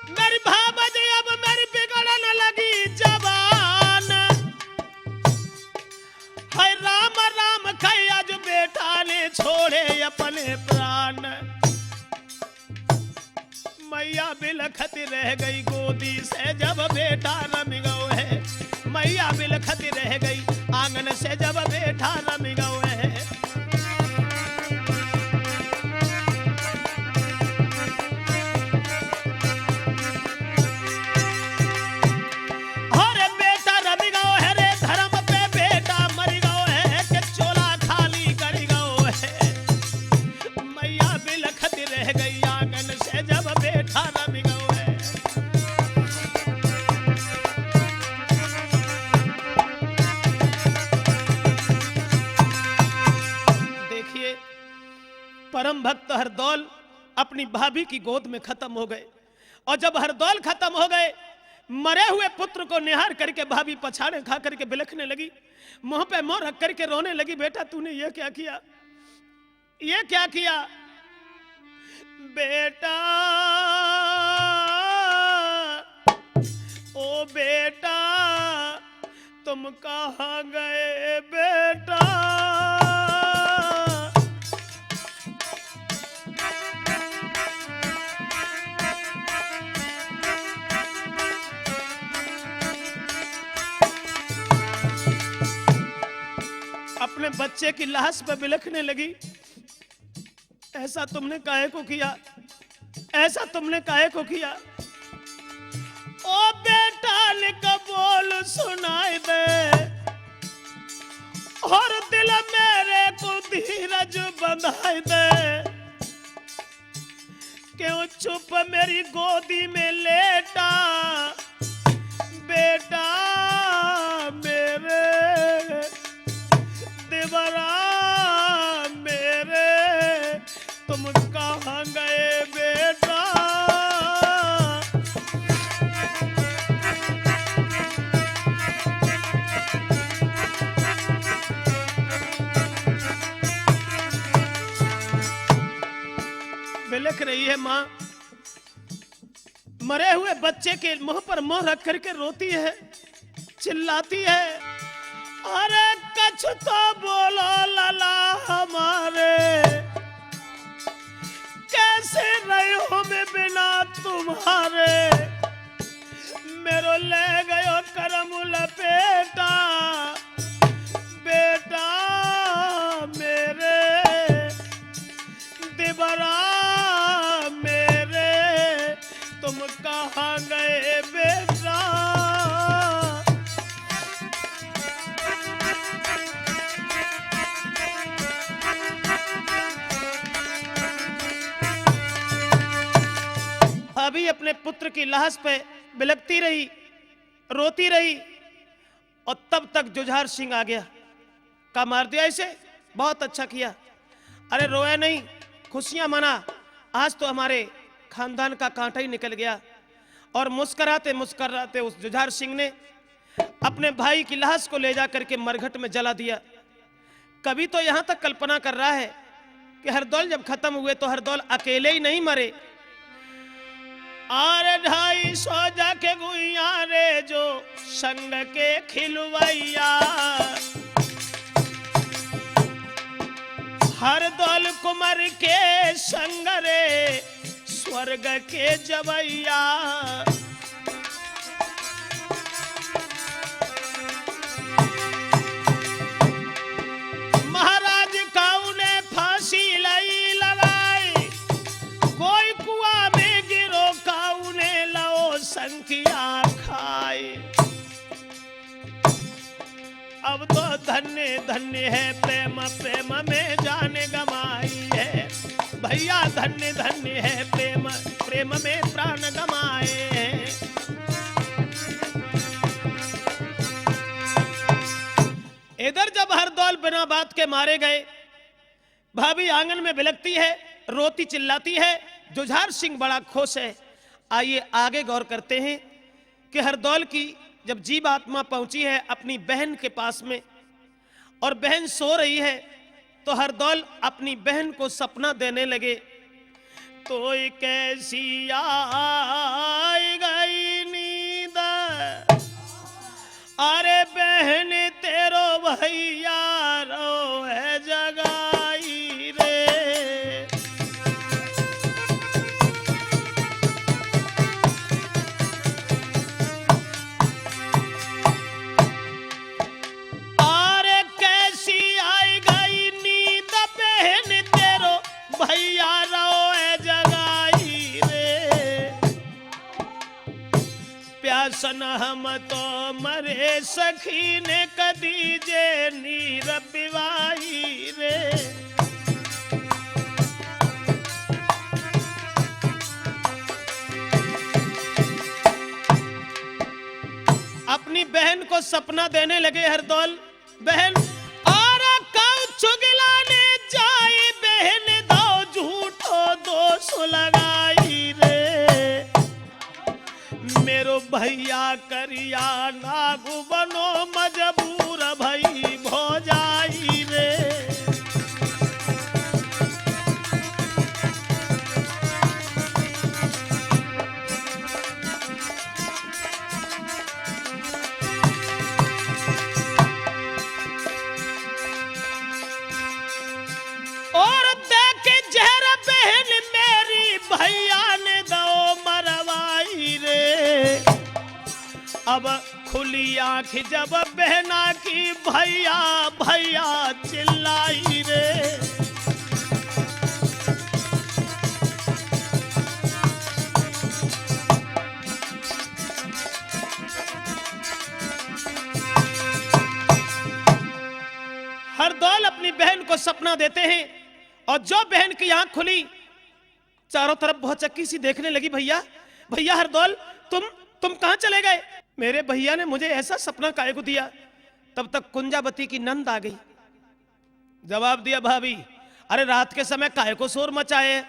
मेरी भावज अब मेरी बिगड़न लगी जबान। हाय राम राम कह आज बेटा ने छोड़े अपने प्राण। मैया बिलखती रह गई गोदी से जब बेटा रम गयो है। मैया बिलखती रह गई आंगन से जब बेटा रम गयो है। अरे बेटा रम गयो है रे, धर्म पे बेटा मर गयो है, के चोला खाली कर गयो है। मैया बिलखती रह गई आंगन से जब बेटा रम गयो है। देखिए, परम भक्त हरदौल अपनी भाभी की गोद में खत्म हो गए। और जब हरदौल खत्म हो गए, मरे हुए पुत्र को निहार करके भाभी पछाड़े खा करके बिलखने लगी, मुंह पे मुंह रख करके रोने लगी, बेटा तूने ये क्या किया, ये क्या किया? बेटा, ओ बेटा, तुम कहाँ गए बेटा? अपने बच्चे की लाश पे बिलखने लगी। ऐसा तुमने काहे को किया, ऐसा तुमने काहे को किया? ओ बेटा, निक बोल सुनाई दे, और दिल मेरे को धीरज बंधाई दे। क्यों चुप मेरी गोदी में लेटा, बेटा मेरे, देवरा मेरे, तुम कहाँ गए बेटा? बिलख रही है माँ, मरे हुए बच्चे के मुंह पर मुंह रख करके रोती है, चिल्लाती है, अरे कछ तो बोलो लाला हमारे, कैसे रही हूँ मैं बिना तुम्हारे? मेरो ले गयो करम लपेटा, बेटा मेरे, देवरा मेरे, तुम कहाँ गए बेटा? भाभी अपने पुत्र की लाश पे बिलखती रही, रोती रही, और तब तक जुझार सिंह आ गया। का मार दिया इसे, बहुत अच्छा किया। अरे रोया नहीं, खुशियां मना, आज तो हमारे खानदान का कांटा ही निकल गया। और मुस्कुराते मुस्कुराते उस जुझार सिंह ने अपने भाई की लाश को ले जा करके मरघट में जला दिया। कवि तो यहाँ तक कल्पना कर रहा है कि हरदौल जब खत्म हुए तो हरदौल अकेले ही नहीं मरे। आर ढाई सौ जाके गुइया रे जो संग के खिलवैया, हरदौल कुमार के संग रे स्वर्ग के जवैया। महाराज काऊ ने फांसी लई लगाई, कोई कुआ में गिरो काऊ ने लो संखिया खाई। अब तो धन्य धन्य है प्रेम, प्रेम में जान गमाई है भैया, धन्य धन्य है प्रेम, प्रेम में प्राण गमाए हैं। इधर जब हरदौल बिना बात के मारे गए, भाभी आंगन में बिलखती है, रोती चिल्लाती है, जुझार सिंह बड़ा खुश है। आइए आगे गौर करते हैं कि हरदौल की जब जीव आत्मा पहुंची है अपनी बहन के पास में और बहन सो रही है, तो हरदौल अपनी बहन को सपना देने लगे। तोय कैसी आई गई नींद, अरे बहन तेरो भैया रो है जगाई रे। अरे कैसी आई गई नींद बहन तेरो भैया रो है जगाई रे। प्यासन हम तो मरे सखी ने कदी जे नीर पिवाई रे। अपनी बहन को सपना देने लगे हरदौल, बहन और काऊ चुगला ने जाई बहन दो झूठो दोष लगाई रे। मेरो भैया करिया नागू बनो मजबूर भई भो जाई रे। और देख जहर बहन मेरी भैया ने दो मरवाई रे। अब खुली आंख जब बहना की भैया भैया चिल्लाई रे। हरदौल अपनी बहन को सपना देते हैं और जो बहन की आंख खुली चारों तरफ भौचक्की सी देखने लगी, "भैया, भैया हरदौल, तुम तुम कहाँ चले गए? मेरे भैया ने मुझे ऐसा सपना काहे को दिया?" तब तक कुंजावती की नंद आ गई। जवाब दिया, "भाभी, अरे रात के समय काहे को शोर मचाए?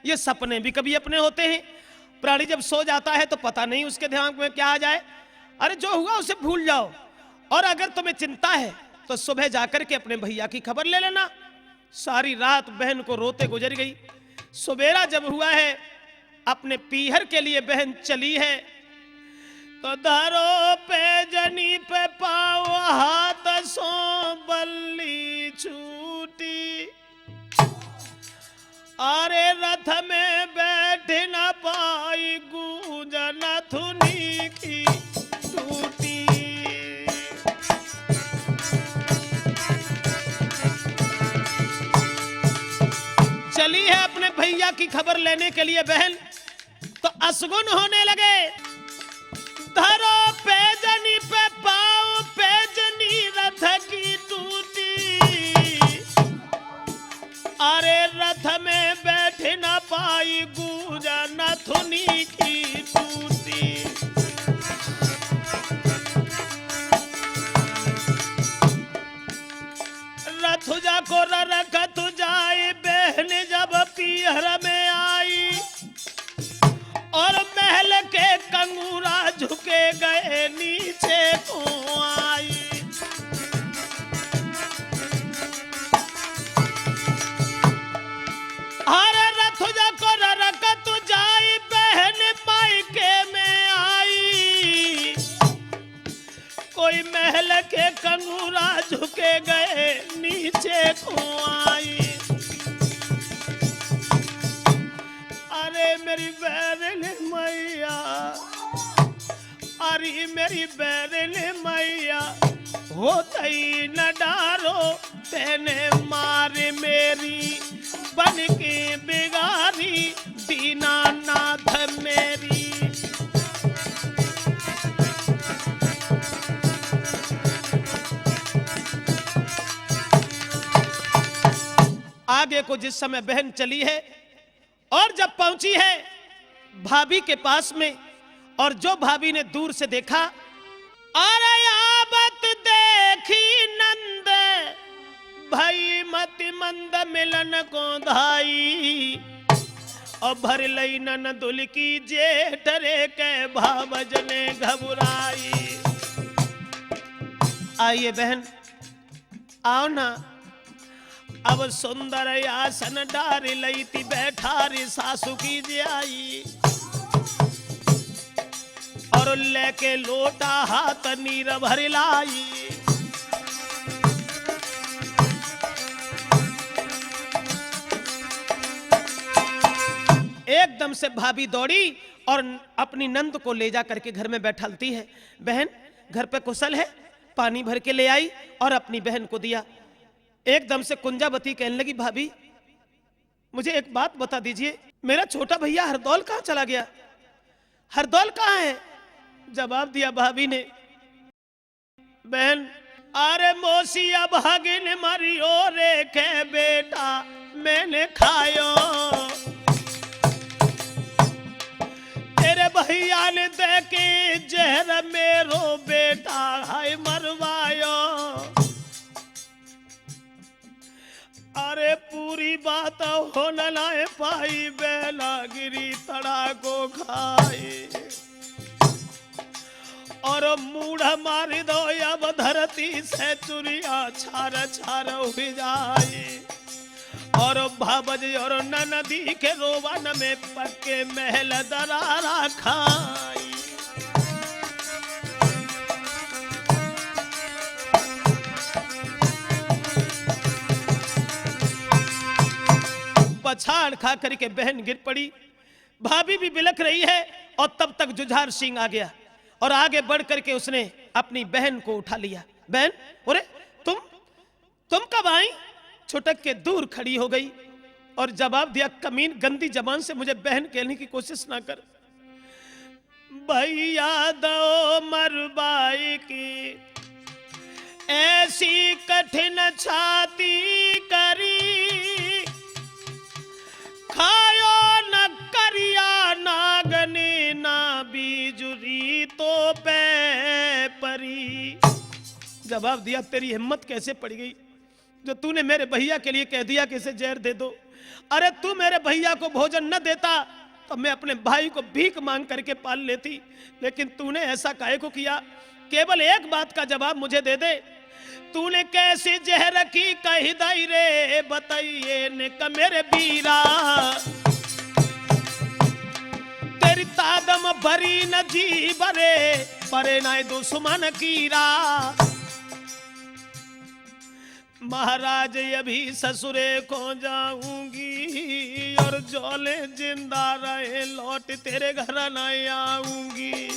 ये सपने भी कभी अपने होते हैं। प्राणी जब सो जाता है तो पता नहीं उसके दिमाग में क्या आ जाए। अरे जो हुआ उसे भूल जाओ, और अगर तुम्हें चिंता है तो सुबह जाकर के अपने भैया की खबर ले लेना।" सारी रात बहन को रोते गुजर गई। सवेरा जब हुआ है, अपने पीहर के लिए बहन चली है, तो धरो पैजनी पे पाँव, हाथ सो बल्ली छूटी। अरे रथ में बैठ न पाई, गूंज नथुनी की टूटी। चली है अपने भैया की खबर लेने के लिए बहन, तो असगुन होने लगे। धरो पैजनी पे पाँव, पैजनी रथ की टूटी। अरे रथ में बैठ न पाई, गूंज नथुनी की टूटी। रथुजा को ररकत जाई, बहन जब पीहर में आई, और महल के कंगूरा झुके गए नीचे को आई। हर रथुजा को ररकत जाई, बहन मायके में आई। कोई महल के कंगूरा झुके गए नीचे को आई। अरे मेरी बैरन मैया, अरे मेरी बैरन मैया, होते ही न डारो तेने मार मेरी, बन के बिगारी दीनानाथ मेरी। आगे को जिस समय बहन चली है और जब पहुंची है भाभी के पास में, और जो भाभी ने दूर से देखा, अरे आवत देखी नंद भई मति मंद मिलन को धाई, और भर लई नन दुल की जेठ रे के भावज ने घबराई। आइए बहन, आओ ना। अब सुंदर आसन डार लई थी, बैठा रे सासू की जियाई, और लेके लोटा हाथ नीर भर लाई। एकदम से भाभी दौड़ी और अपनी नंद को ले जा करके घर में बैठालती है। बहन, घर पे कुशल है? पानी भर के ले आई और अपनी बहन को दिया। एकदम से कुंजावती कहने लगी, भाभी, मुझे एक बात बता दीजिए, मेरा छोटा भैया हरदौल कहाँ चला गया? हरदौल कहाँ है? जवाब दिया भाभी ने, बहन, अरे मोसिया भागिन मरियो रे के बेटा मैंने खायो, तेरे भैया ने दे के जहर मेरो बेटा हाय मरवायो। अरे पूरी बात होन ना पाई, बेला गिरी तड़ा को खाई, और मूढ़ मार दो अब धरती से चुरिया छार छार हुई जाए। और भावज और ननदी के रोवन में पक्के महल दरारा खाई। पछाड़ खा करके बहन गिर पड़ी। भाभी भी बिलख रही है और तब तक जुझार सिंह आ गया और आगे बढ़ करके उसने अपनी बहन को उठा लिया। बहन, अरे तुम, तुम कब आई? छुटक के दूर खड़ी हो गई और जवाब दिया, कमीन, गंदी जबान से मुझे बहन कहने की कोशिश ना कर। भैया दो मरबाई की ऐसी कठिन छाती करी, खायो न जवाब दिया, तेरी हिम्मत कैसे पड़ गई जो तूने मेरे भैया के लिए कह दिया कि इसे जहर दे दो? अरे, तू मेरे भैया को भोजन न देता तो मैं अपने भाई को भीख मांग करके पाल लेती, लेकिन तूने ऐसा काहे को किया? केवल एक बात का जवाब मुझे दे दे, तूने कैसी जहर की कही दाई रे, बताइए ने क मेरे बीरा। तेरी तादम भरी न जी भरे, परे नाय दुश्मन कीरा। महाराज, अभी ससुरे को जाऊंगी और जोले जिंदा रहे, लौट तेरे घर न आऊंगी।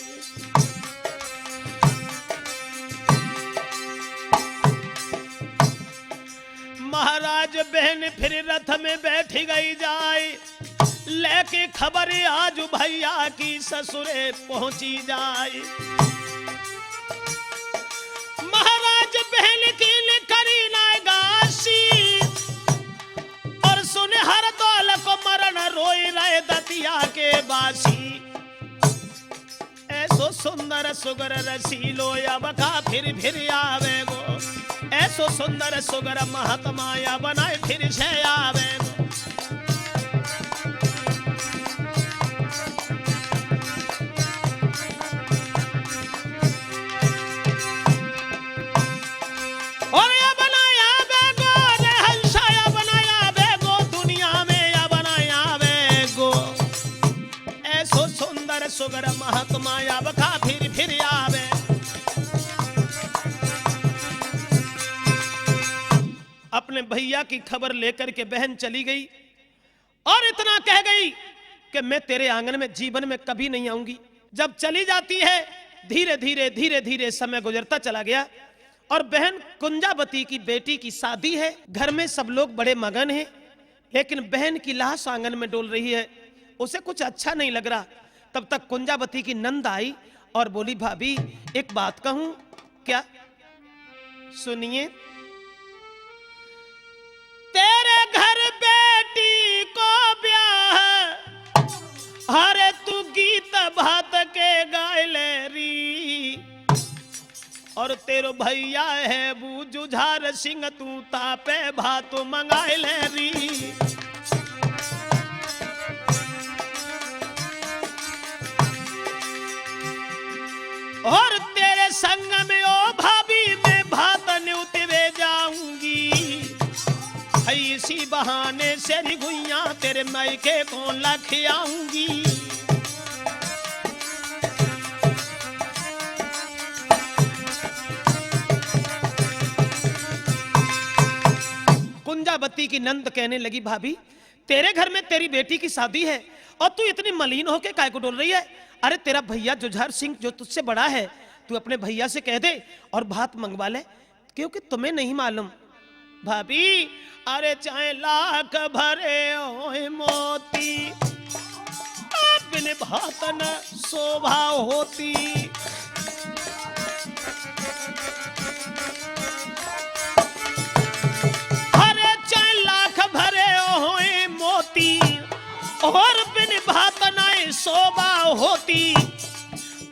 महाराज, बहन फिर रथ में बैठ गई जाए, लेके खबर आज भैया की ससुरे पहुंची जाए। महाराज, बहन की ने करी ना गासी, और सुन हरदौल को मरण रोई रहे दतिया के बासी। ऐसो सुंदर सुगर रसीलो अब का फिर फिर आवेगो, ऐसो सुंदर सुगर महात्मा अब नाय फिर से आवेगो। और अब नाय आवेगो रे हंसा, अब नाय आवेगो दुनिया में, अब नाय आवेगो। ऐसो सुंदर सुगर महात्मा अब का फिर फिर आवे। अपने भैया की खबर लेकर के बहन चली गई और इतना कह गई कि मैं तेरे आंगन में जीवन में कभी नहीं आऊंगी। जब चली जाती है, धीरे धीरे धीरे धीरे समय गुजरता चला गया और बहन कुंजावती की बेटी की शादी है। घर में सब लोग बड़े मगन हैं, लेकिन बहन की लाश आंगन में डोल रही है, उसे कुछ अच्छा नहीं लग रहा। तब तक कुंजावती की नंद आई और बोली, भाभी, एक बात कहूं? क्या? सुनिए। तेरे घर बेटी को ब्याह, हरे तू गीत भात के गाय ले री। और तेरो भैया है बू जुझार सिंह, तू तापे भात मंगाए ले री। और तेरे संग में ओ भाभी मैं भात न्यूतवे जाऊंगी, है इसी बहाने से री गुइया तेरे मायके को लख आऊंगी। कुंजावती की नंद कहने लगी, भाभी, तेरे घर में तेरी बेटी की शादी है और तू इतनी मलिन होके काय को डोल रही है? अरे, तेरा भैया जुझार सिंह जो तुझसे बड़ा है, तू अपने भैया से कह दे और भात मंगवा ले, क्योंकि तुम्हें नहीं मालूम। भाभी, अरे चाहे लाख भरे होए मोती, बिन भात न शोभा होती। अरे चाहे लाख भरे होए मोती, और बिन भात न शोभा होती।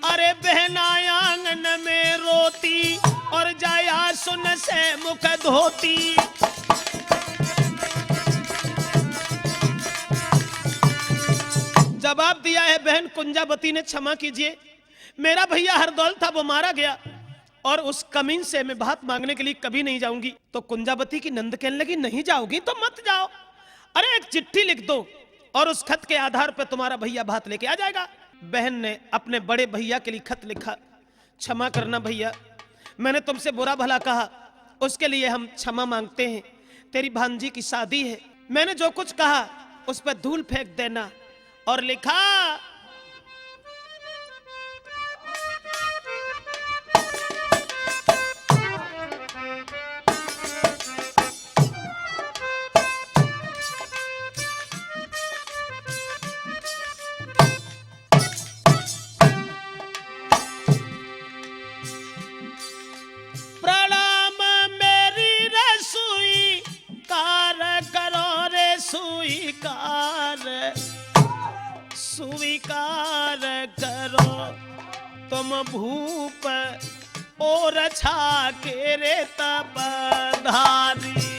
अरे बहना आंगन में रोती, और जाया सुन से मुख धोती। जवाब दिया है बहन कुंजावती ने, क्षमा कीजिए, मेरा भैया हरदौल था, वो मारा गया, और उस कमीन से मैं भात मांगने के लिए कभी नहीं जाऊंगी। तो कुंजावती की नंद कहने लगी, नहीं जाओगी तो मत जाओ। अरे, एक चिट्ठी लिख दो और उस खत के आधार पर तुम्हारा भैया भात लेके आ जाएगा। बहन ने अपने बड़े भैया के लिए खत लिखा, क्षमा करना भैया, मैंने तुमसे बुरा भला कहा, उसके लिए हम क्षमा मांगते हैं। तेरी भांजी की शादी है, मैंने जो कुछ कहा उस पर धूल फेंक देना। और लिखा, प्रणाम मेरी रसोई कार करो रे स्वीकार, स्वीकार करो तुम भूप और छाके रे तब धारी।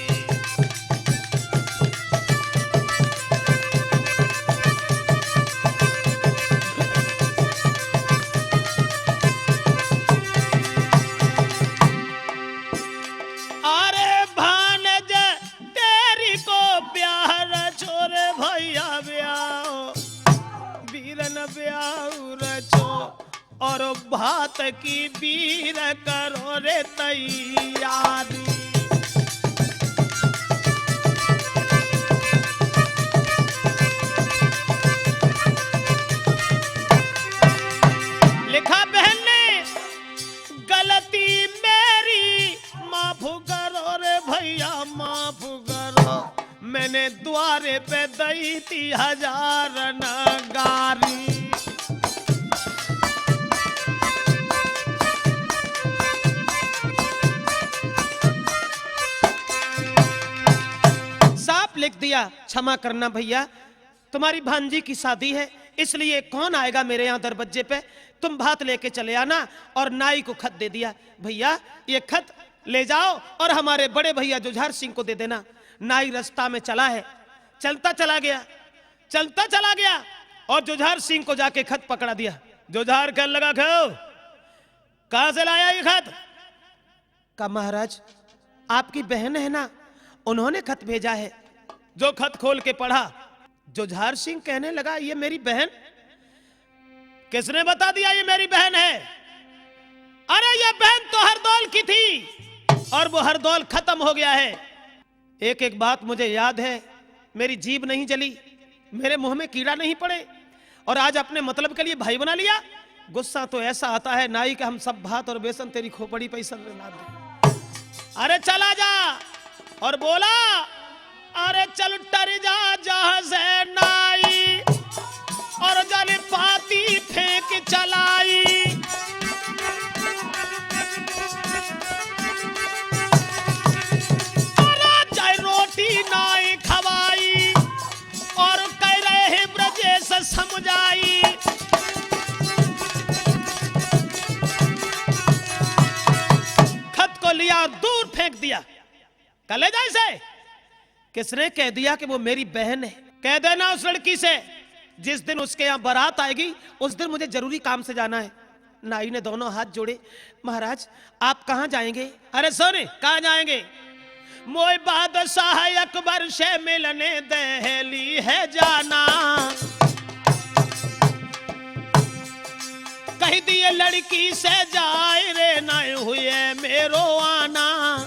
अरे भानज तेरी को प्यार छोरे भैया ब्याओ, बीरन ब्याऊ रचो। और भात की बीर करो रे तैयारी। लिखा बहन ने, गलती मेरी माफ करो रे भैया, माफ करो। मैंने द्वारे पे दई थी हजार नगारी। साफ लिख दिया, क्षमा करना भैया, तुम्हारी भांजी की शादी है, इसलिए कौन आएगा मेरे यहाँ दरवाजे पे, तुम भात लेके चले आना। और नाई को खत दे दिया, भैया ये खत ले जाओ और हमारे बड़े भैया जुझार सिंह को दे देना। नाई रास्ता में चला है, चलता चला गया, चलता चला गया और जुझार सिंह को जाके खत पकड़ा दिया। जुझार कहने लगा, "क्यों, कहाँ से लाया ये खत?" कहा, "महाराज, आपकी बहन है ना, उन्होंने खत भेजा है।" जो खत खोल के पढ़ा, जुझार सिंह कहने लगा, "ये मेरी बहन? किसने बता दिया ये मेरी बहन है? अरे, ये बहन तो हरदौल की थी और वो हरदौल खत्म हो गया है।" एक एक बात मुझे याद है, मेरी जीभ नहीं जली, मेरे मुंह में कीड़ा नहीं पड़े, और आज अपने मतलब के लिए भाई बना लिया। गुस्सा तो ऐसा आता है नाई कि हम सब भात और बेसन तेरी खोपड़ी पे ही सब डाल दें। अरे चला जा, और बोला, "अरे चल टर जा जहां से नाई, और जल पाती फेंक चलाई।" और चाहे रोटी नाई खवाई, और कह रहे हैं ब्रजेश समझाई। खत को लिया और दूर फेंक दिया। कह ले जा इसे। किसने कह दिया कि वो मेरी बहन है? कह देना उस लड़की से, जिस दिन उसके यहाँ बारात आएगी, उस दिन मुझे जरूरी काम से जाना है। नाई ने दोनों हाथ जोड़े, "महाराज, आप कहाँ जाएंगे?" "अरे सुन, कहाँ जाएंगे? मोए बादशाह अकबर से मिलने दिल्ली है जाना। कह दिए लड़की से जाए रे, नहीं हुए मेरो आना।"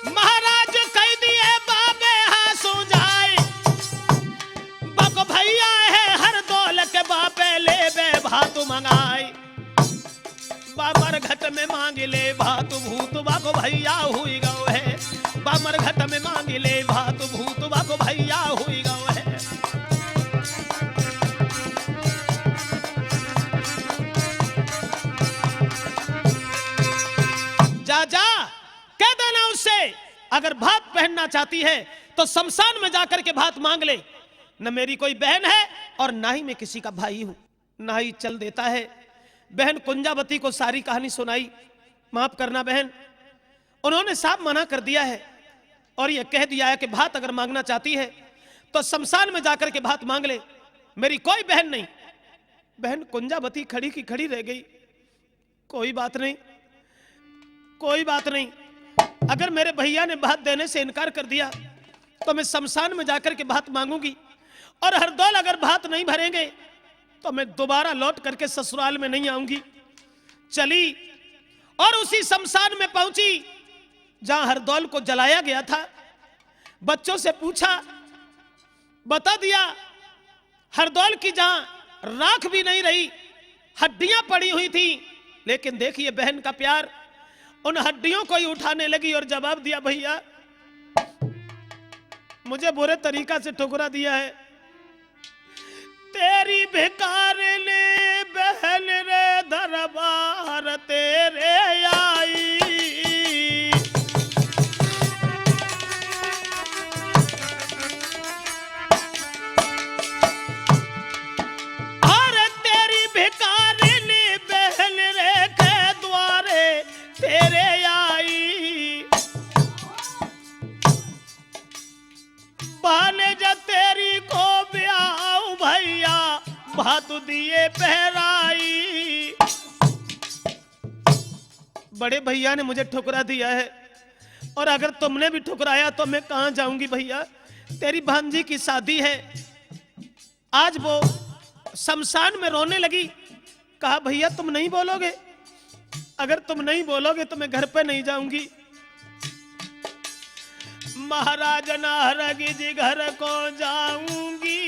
महाराज कह दिए बाबे हाँ सो जाए, बक भैया है हरदौल के बापे, ले बे भात मंगाई। बामर घट में मांग ले भात भूत, बक भैया हुई गौ है। बामर घट में मांग ले भात भूत, बक भैया हुई गौ है। जा, जा, कह देना उससे, अगर भात पहनना चाहती है तो शमशान में जाकर के भात मांग ले। न मेरी कोई बहन है और ना ही मैं किसी का भाई हूं। नाई चल देता है। बहन कुंजावती को सारी कहानी सुनाई। माफ करना बहन, उन्होंने साफ मना कर दिया है और ये कह दिया है कि भात अगर मांगना चाहती है तो शमशान में जाकर के भात मांग ले, मेरी कोई बहन नहीं। बहन कुंजावती खड़ी की खड़ी रह गई। कोई बात नहीं, कोई बात नहीं। अगर मेरे भैया ने भात देने से इनकार कर दिया तो मैं शमशान में जाकर के भात मांगूंगी, और हरदौल अगर भात नहीं भरेंगे तो मैं दोबारा लौट करके ससुराल में नहीं आऊंगी। चली और उसी शमशान में पहुंची जहां हरदौल को जलाया गया था। बच्चों से पूछा, बता दिया, हरदौल की जहां राख भी नहीं रही, हड्डियां पड़ी हुई थी, लेकिन देखिए बहन का प्यार, उन हड्डियों को ही उठाने लगी और जवाब दिया, भैया, मुझे बुरे तरीका से ठुकरा दिया है। तेरी भिखारिणी बहन रे दरबार तेरे आई। अरे तेरी भिखारिणी बहन रे हाथ दिए पहराई। बड़े भैया ने मुझे ठुकरा दिया है, और अगर तुमने भी ठुकराया तो मैं कहाँ जाऊंगी भैया? तेरी भांजी की शादी है। आज वो शमशान में रोने लगी। कहा, भैया, तुम नहीं बोलोगे, अगर तुम नहीं बोलोगे तो मैं घर पे नहीं जाऊंगी। महाराज नाहरगी जी घर को जाऊंगी,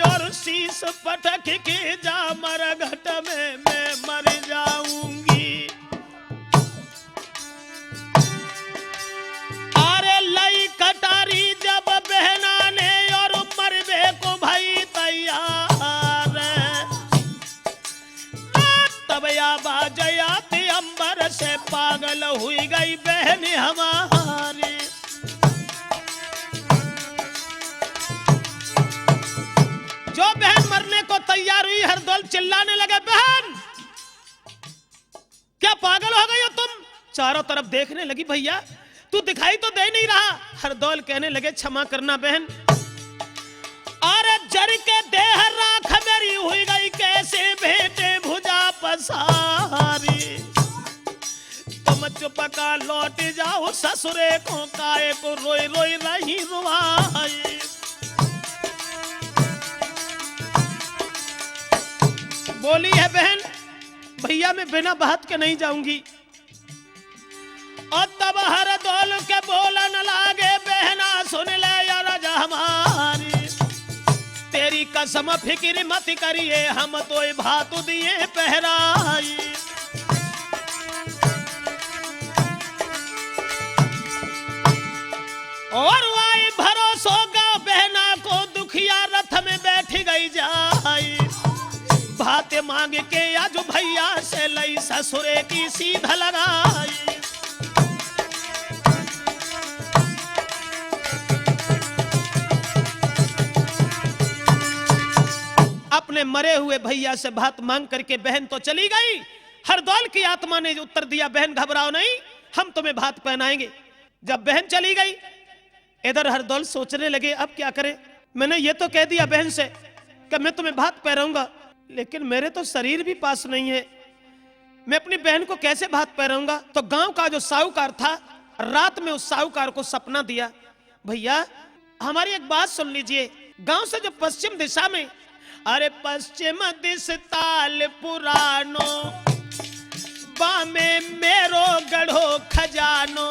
और शीश पटक के जा मरघट में मैं मर जाऊंगी। अरे लई कटारी जब बहना ने और मरबे को भाई तैयार, तब आवाज आती अंबर से, पागल हुई गई बहन हमारी। जो बहन मरने को तैयार हुई, हरदौल चिल्लाने लगे, बहन, क्या पागल हो गई हो तुम? चारों तरफ देखने लगी, भैया, तू दिखाई तो दे नहीं रहा। हरदौल कहने लगे, क्षमा करना बहन, अरे जर के देह राख मेरी हुई गई, कैसे भेंटे भुजा पसारी। तुम चुप का लौट जाओ ससुरे को, काय को रोई रोई रही रुआई। बोली है बहन, भैया, मैं बिना बात के नहीं जाऊंगी। और तब हरदौल के बोलन लागे, बहना सुन ले यार हमारी, तेरी कसम फिक्र मत करिए, हम तो भात दिए पहराई। और वाई भरोसो गाँव बहना को, दुखिया रथ में बैठ गई जाई। भात मांग के आज भैया से लई ससुरे की सीध लगाई। अपने मरे हुए भैया से भात मांग करके बहन तो चली गई। हरदौल की आत्मा ने उत्तर दिया, बहन घबराओ नहीं, हम तुम्हें भात पहनाएंगे। जब बहन चली गई, इधर हरदौल सोचने लगे, अब क्या करें? मैंने ये तो कह दिया बहन से कि मैं तुम्हें भात पहराऊंगा, लेकिन मेरे तो शरीर भी पास नहीं है, मैं अपनी बहन को कैसे भात पहराऊंगा? तो गांव का जो साहूकार था, रात में उस साहूकार को सपना दिया, भैया, हमारी एक बात सुन लीजिए। गांव से जो पश्चिम दिशा में, अरे पश्चिम दिस ताल पुरानो, बामे मेरो गढ़ो खजानो।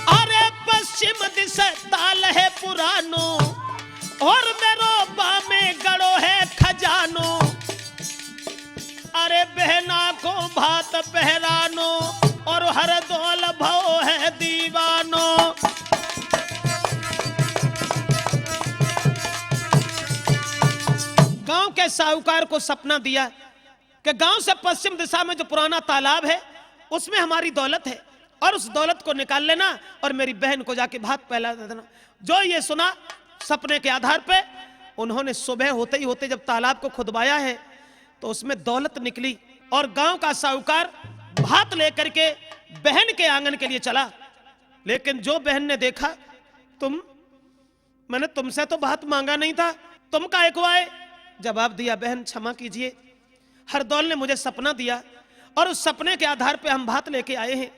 अरे पश्चिम दिस ताल है पुरानो, और मेरो बामे गढ़ो है खजानो। अरे बहना को भात पहरानो, और हरदौल भव है दीवानो। गांव के साहूकार को सपना दिया कि गांव से पश्चिम दिशा में जो पुराना तालाब है, उसमें हमारी दौलत है, और उस दौलत को निकाल लेना और मेरी बहन को जाके भात पहला देना। जो ये सुना, सपने के आधार पे उन्होंने सुबह होते ही होते जब तालाब को खुदवाया है, तो उसमें दौलत निकली और गांव का साहूकार भात लेकर के बहन के आंगन के लिए चला। लेकिन जो बहन ने देखा, तुम, मैंने तुमसे तो भात मांगा नहीं था, तुम काय को आए? जवाब दिया, बहन, क्षमा कीजिए, हरदौल ने मुझे सपना दिया और उस सपने के आधार पे हम भात लेके आए हैं।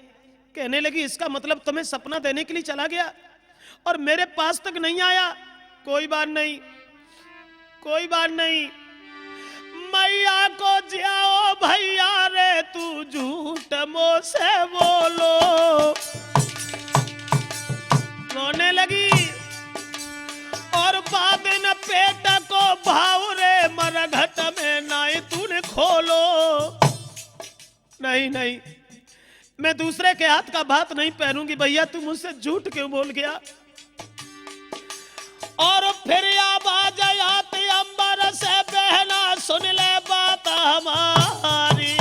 कहने लगी, इसका मतलब तुम्हें सपना देने के लिए चला गया और मेरे पास तक नहीं आया। कोई बात नहीं, कोई बात नहीं। मैया को जाओ भैया रे, तू झूठ मो से बोलो। रोने लगी। और बादन पेट को भाव रे मरघट में नाई तूने खोलो। नहीं, नहीं, मैं दूसरे के हाथ का भात नहीं पहनूंगी भैया, तू मुझसे झूठ क्यों बोल गया? और फिर आवाज आती अंबर से, बहना सुन ले बात हमारी,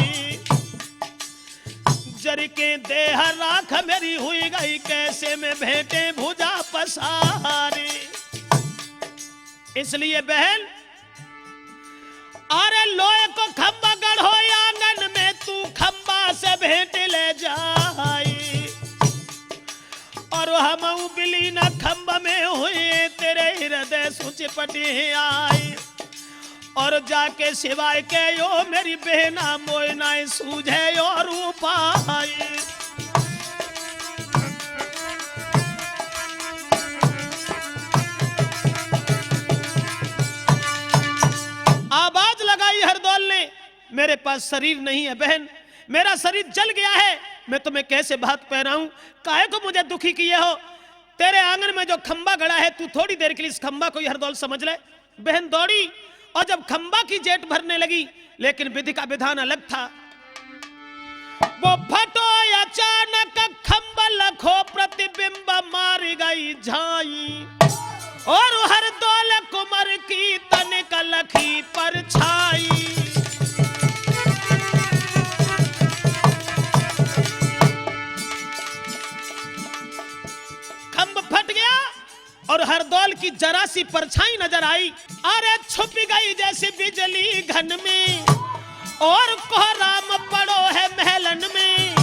जर के देह राख मेरी हुई गई, कैसे में भेंटे भुजा पसारी। इसलिए बहन, अरे लोहे को खंबा गढ़ो आंगन में, तू खंबा से भेंट ले जाई। और तो हम बिलीन खंभ में हुए, तेरे हृदय सुचिपटी आई। और जाके सिवाय के यो मेरी बहना मोय नाय सूझे यो रूपाई। आवाज लगाई हरदौल ने, मेरे पास शरीर नहीं है बहन, मेरा शरीर जल गया है, मैं तुम्हें कैसे भात पहराऊं? काहे को मुझे दुखी किए हो? तेरे आंगन में जो खंबा गड़ा है, तू थोड़ी देर के लिए इस खंबा को ही हरदौल समझ ले। बहन दौड़ी और जब खंबा की जेट भरने लगी, लेकिन विधि का विधान अलग था। वो फटो अचानक खंबा लखो प्रतिबिंब मार गई झाई। और हरदौल कुमार की तनिक लखी परछाई। खंभ फट गया और हरदौल की जरा सी परछाई नजर आई। अरे छुप गई जैसे बिजली घन में, और कोहराम पड़ो है महलन में।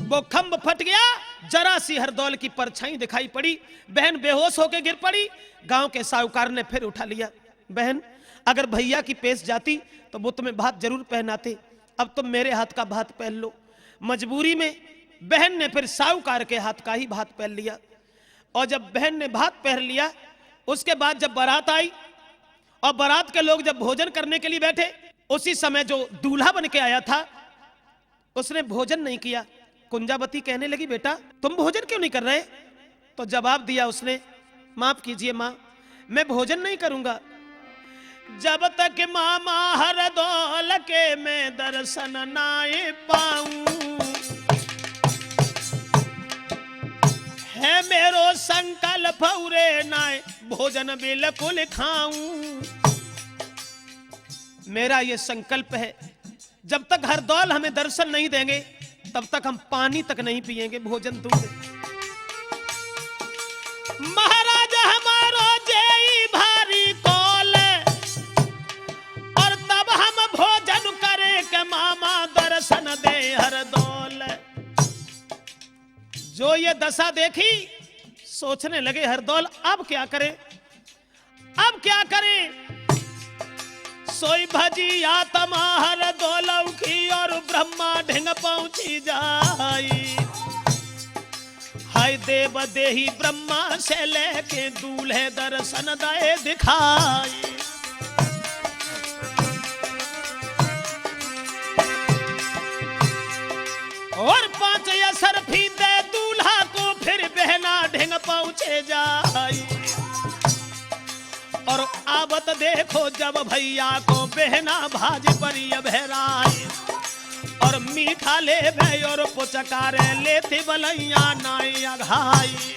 वो खंभ फट गया, जरा सी हरदौल की परछाई दिखाई पड़ी। बहन बेहोश होके गिर पड़ी। गांव के साहूकार ने फिर उठा लिया। बहन, अगर भैया की पेश जाती तो वो तुम्हें भात जरूर पहनाते। अब तुम मेरे हाथ का भात पहन लो। मजबूरी में बहन ने फिर साहूकार के हाथ का ही भात पहन लिया। और जब बहन ने भात पहन लिया, उसके बाद जब बारात आई और बारात के लोग जब भोजन करने के लिए बैठे, उसी समय जो दूल्हा बन के आया था, उसने भोजन नहीं किया। कुंजावती कहने लगी, "बेटा, तुम भोजन क्यों नहीं कर रहे?" तो जवाब दिया उसने, "माफ कीजिए माँ, मैं भोजन नहीं करूंगा।" जब तक मामा हरदौल के मैं दर्शन नाए पाऊं, है मेरो संकल्प उरे नाए भोजन बिल्कुल खाऊं। मेरा ये संकल्प है, जब तक हरदौल हमें दर्शन नहीं देंगे, तब तक हम पानी तक नहीं पिएंगे, भोजन दूर है। महाराज हमारो जेई भारी कौल, और तब हम भोजन करे के मामा दर्शन दे हरदौल। जो ये दशा देखी, सोचने लगे हरदौल, अब क्या करें, अब क्या करें? सोई भजी आत्मा हरदौल की और ब्रह्मा ढिंग पहुंची जाई। हाय देव देही ब्रह्मा से लेके दूल्हे दर्शन दे दिखाई। और पांच असर फींदे दूल्हा को फिर बहना ढिंग पहुंचे जाई। और आवत देखो जब भैया को बहना भाज परी अब हेराई। और मीठा ले भे और पुचकारे लेती बलैया नाई अघाई।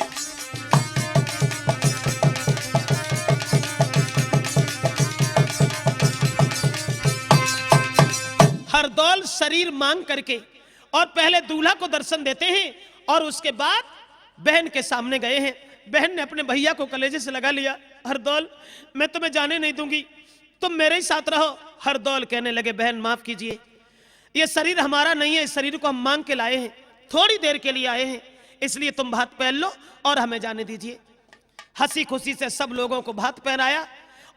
हरदौल शरीर मांग करके और पहले दूल्हा को दर्शन देते हैं और उसके बाद बहन के सामने गए हैं। बहन ने अपने भैया को कलेजे से लगा लिया, "हरदौल, मैं तुम्हें जाने नहीं दूंगी, तुम मेरे ही साथ रहो।" हरदौल कहने लगे, "बहन, माफ कीजिए, ये शरीर हमारा नहीं है, इस शरीर को हम मांग के लाए हैं, थोड़ी देर के लिए आए हैं, इसलिए तुम भात पहन लो और हमें जाने दीजिए।" हंसी खुशी से सब लोगों को भात पहनाया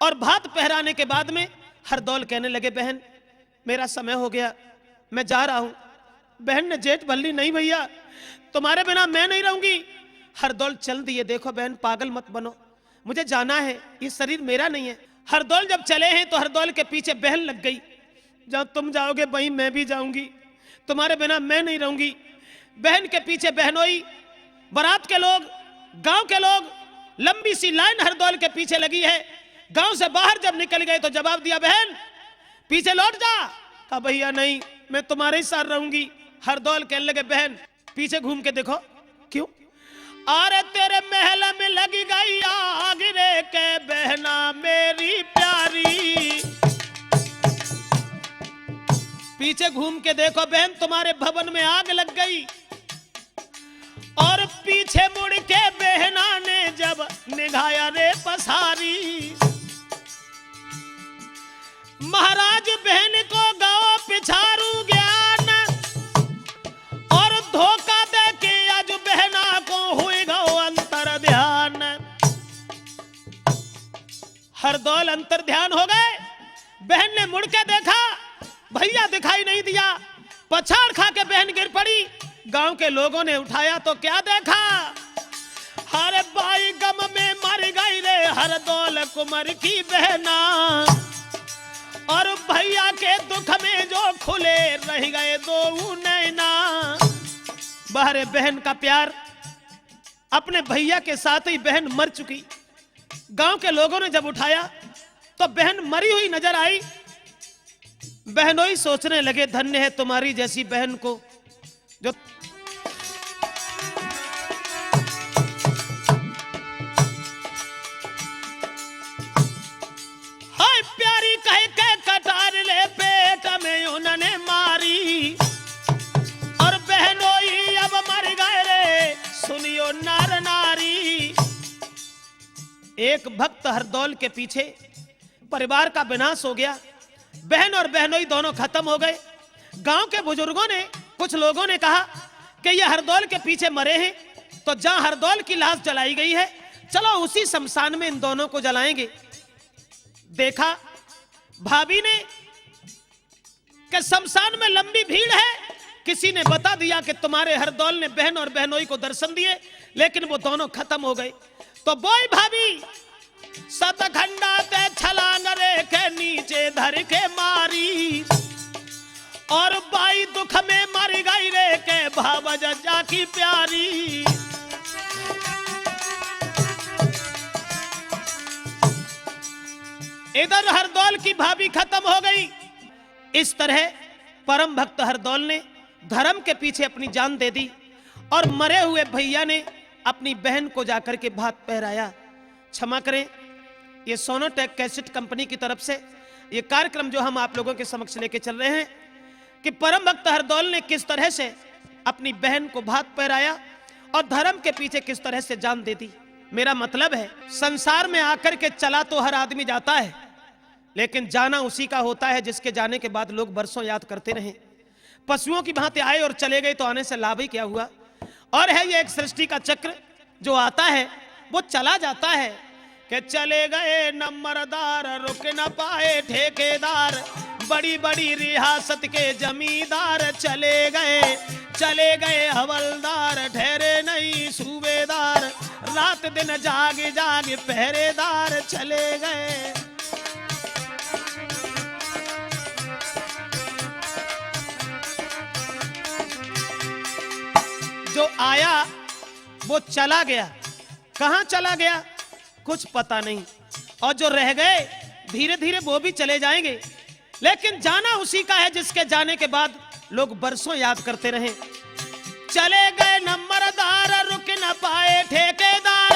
और भात पहराने के बाद में हरदौल कहने लगे, "बहन, मेरा समय हो गया, मैं जा रहा हूं।" बहन ने जेट भर ली, "नहीं भैया, तुम्हारे बिना मैं नहीं रहूंगी।" हरदौल चल दिए। "देखो बहन, पागल मत बनो, मुझे जाना है, ये शरीर मेरा नहीं है।" हरदौल जब चले हैं तो हरदौल के पीछे बहन लग गई, "जहां तुम जाओगे वहीं मैं भी जाऊंगी, तुम्हारे बिना मैं नहीं रहूंगी।" बहन के पीछे बहनोई, बारात के लोग, गांव के लोग, लंबी सी लाइन हरदौल के पीछे लगी है। गांव से बाहर जब निकल गए तो जवाब दिया, "बहन, पीछे लौट जा।" कहा, "भैया नहीं, मैं तुम्हारे ही साथ रहूंगी।" हरदौल कहने लगे, "बहन, पीछे घूम के देखो।" "क्यों?" "अरे तेरे महल में लगी गई आग रे के बहना मेरी प्यारी। पीछे घूम के देखो बहन, तुम्हारे भवन में आग लग गई।" और पीछे मुड़ के बहना ने जब निगाह रे पसारी, महाराज बहन को गयो पिछारू ज्ञान, दिखाई नहीं दिया। पछाड़ खा के बहन गिर पड़ी। गांव के लोगों ने उठाया तो क्या देखा, हर बाई गम में मर गई रे, हर दौल कुमर की बहना। और भैया के दुख में जो खुले रह गए दो नैना। बहरे बहन का प्यार, अपने भैया के साथ ही बहन मर चुकी। गांव के लोगों ने जब उठाया तो बहन मरी हुई नजर आई। बहनोई सोचने लगे, धन्य है तुम्हारी जैसी बहन को, जो हाय प्यारी कह के कटार ले पेट में उन्होंने मारी। और बहनोई अब मर गए रे, सुनियो नर नारी। एक भक्त हरदौल के पीछे परिवार का विनाश हो गया। बहन और बहनोई दोनों खत्म हो गए। गांव के बुजुर्गों ने, कुछ लोगों ने कहा कि ये हरदौल के पीछे मरे हैं, तो जहां हरदौल की लाश जलाई गई है, चलो उसी शमशान में इन दोनों को जलाएंगे। देखा भाभी ने कि शमशान में लंबी भीड़ है, किसी ने बता दिया कि तुम्हारे हरदौल ने बहन और बहनोई को दर्शन दिए, लेकिन वो दोनों खत्म हो गए। तो बोई भाभी सतखंडा ते छलांग रे के नीचे धर के मारी। और बाई दुख में मर गई रे के भावज जाकी प्यारी। इधर हरदौल की भाभी खत्म हो गई। इस तरह परम भक्त हरदौल ने धर्म के पीछे अपनी जान दे दी और मरे हुए भैया ने अपनी बहन को जाकर के भात पहराया। क्षमा करें, ये सोनोटेक कैसेट कंपनी की तरफ से ये कार्यक्रम जो हम आप लोगों के समक्ष लेके चल रहे हैं कि परम भक्त हरदौल ने किस तरह से अपनी बहन को भात पहराया और धर्म के पीछे किस तरह से जान दे दी। मेरा मतलब है, संसार में आकर के चला तो हर आदमी जाता है, लेकिन जाना उसी का होता है जिसके जाने के बाद लोग बरसों याद करते रहे। पशुओं की भांति आए और चले गए तो आने से लाभ ही क्या हुआ? और है ये एक सृष्टि का चक्र, जो आता है वो चला जाता है। कि चले गए नंबरदार, रुक न पाए ठेकेदार, बड़ी बड़ी रियासत के जमींदार चले गए। चले गए हवलदार, ठहरे नहीं सूबेदार, रात दिन जाग जाग पहरेदार चले गए। जो आया वो चला गया। कहां चला गया कुछ पता नहीं, और जो रह गए धीरे धीरे वो भी चले जाएंगे। लेकिन जाना उसी का है जिसके जाने के बाद लोग बरसों याद करते रहे। चले गए नंबरदार, रुक न पाए ठेकेदार,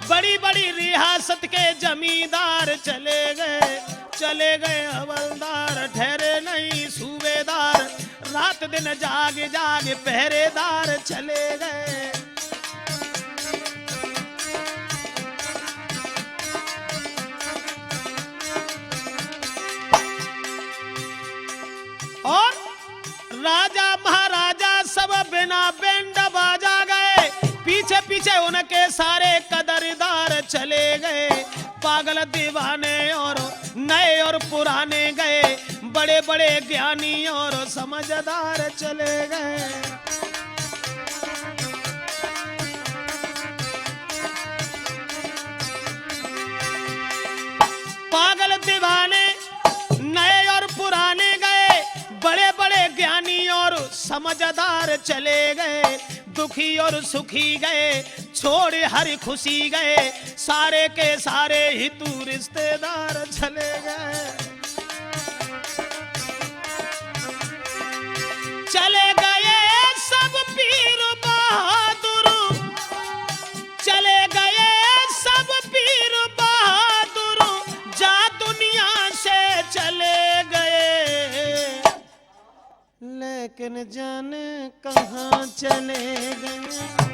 बड़ी बड़ी रियासत के जमींदार चले गए। चले गए हवलदार, ठहरे नहीं सूबेदार, रात दिन जाग जाग पहरेदार चले गए। और राजा महाराजा सब बिना बैंड बाजा गए, पीछे पीछे उनके सारे कदरदार चले गए। पागल दीवाने और नए और पुराने गए, बड़े बड़े ज्ञानी और समझदार चले गए। पागल दीवाने नए और पुराने गए, बड़े बड़े ज्ञानी और समझदार चले गए। दुखी और सुखी गए, छोड़ हर खुशी गए, सारे के सारे हितू रिश्तेदार चले गए। चले गए सब पीर बहादुर, चले गए सब पीर बहादुर, जा दुनिया से चले गए। लेकिन जाने कहाँ चले गए।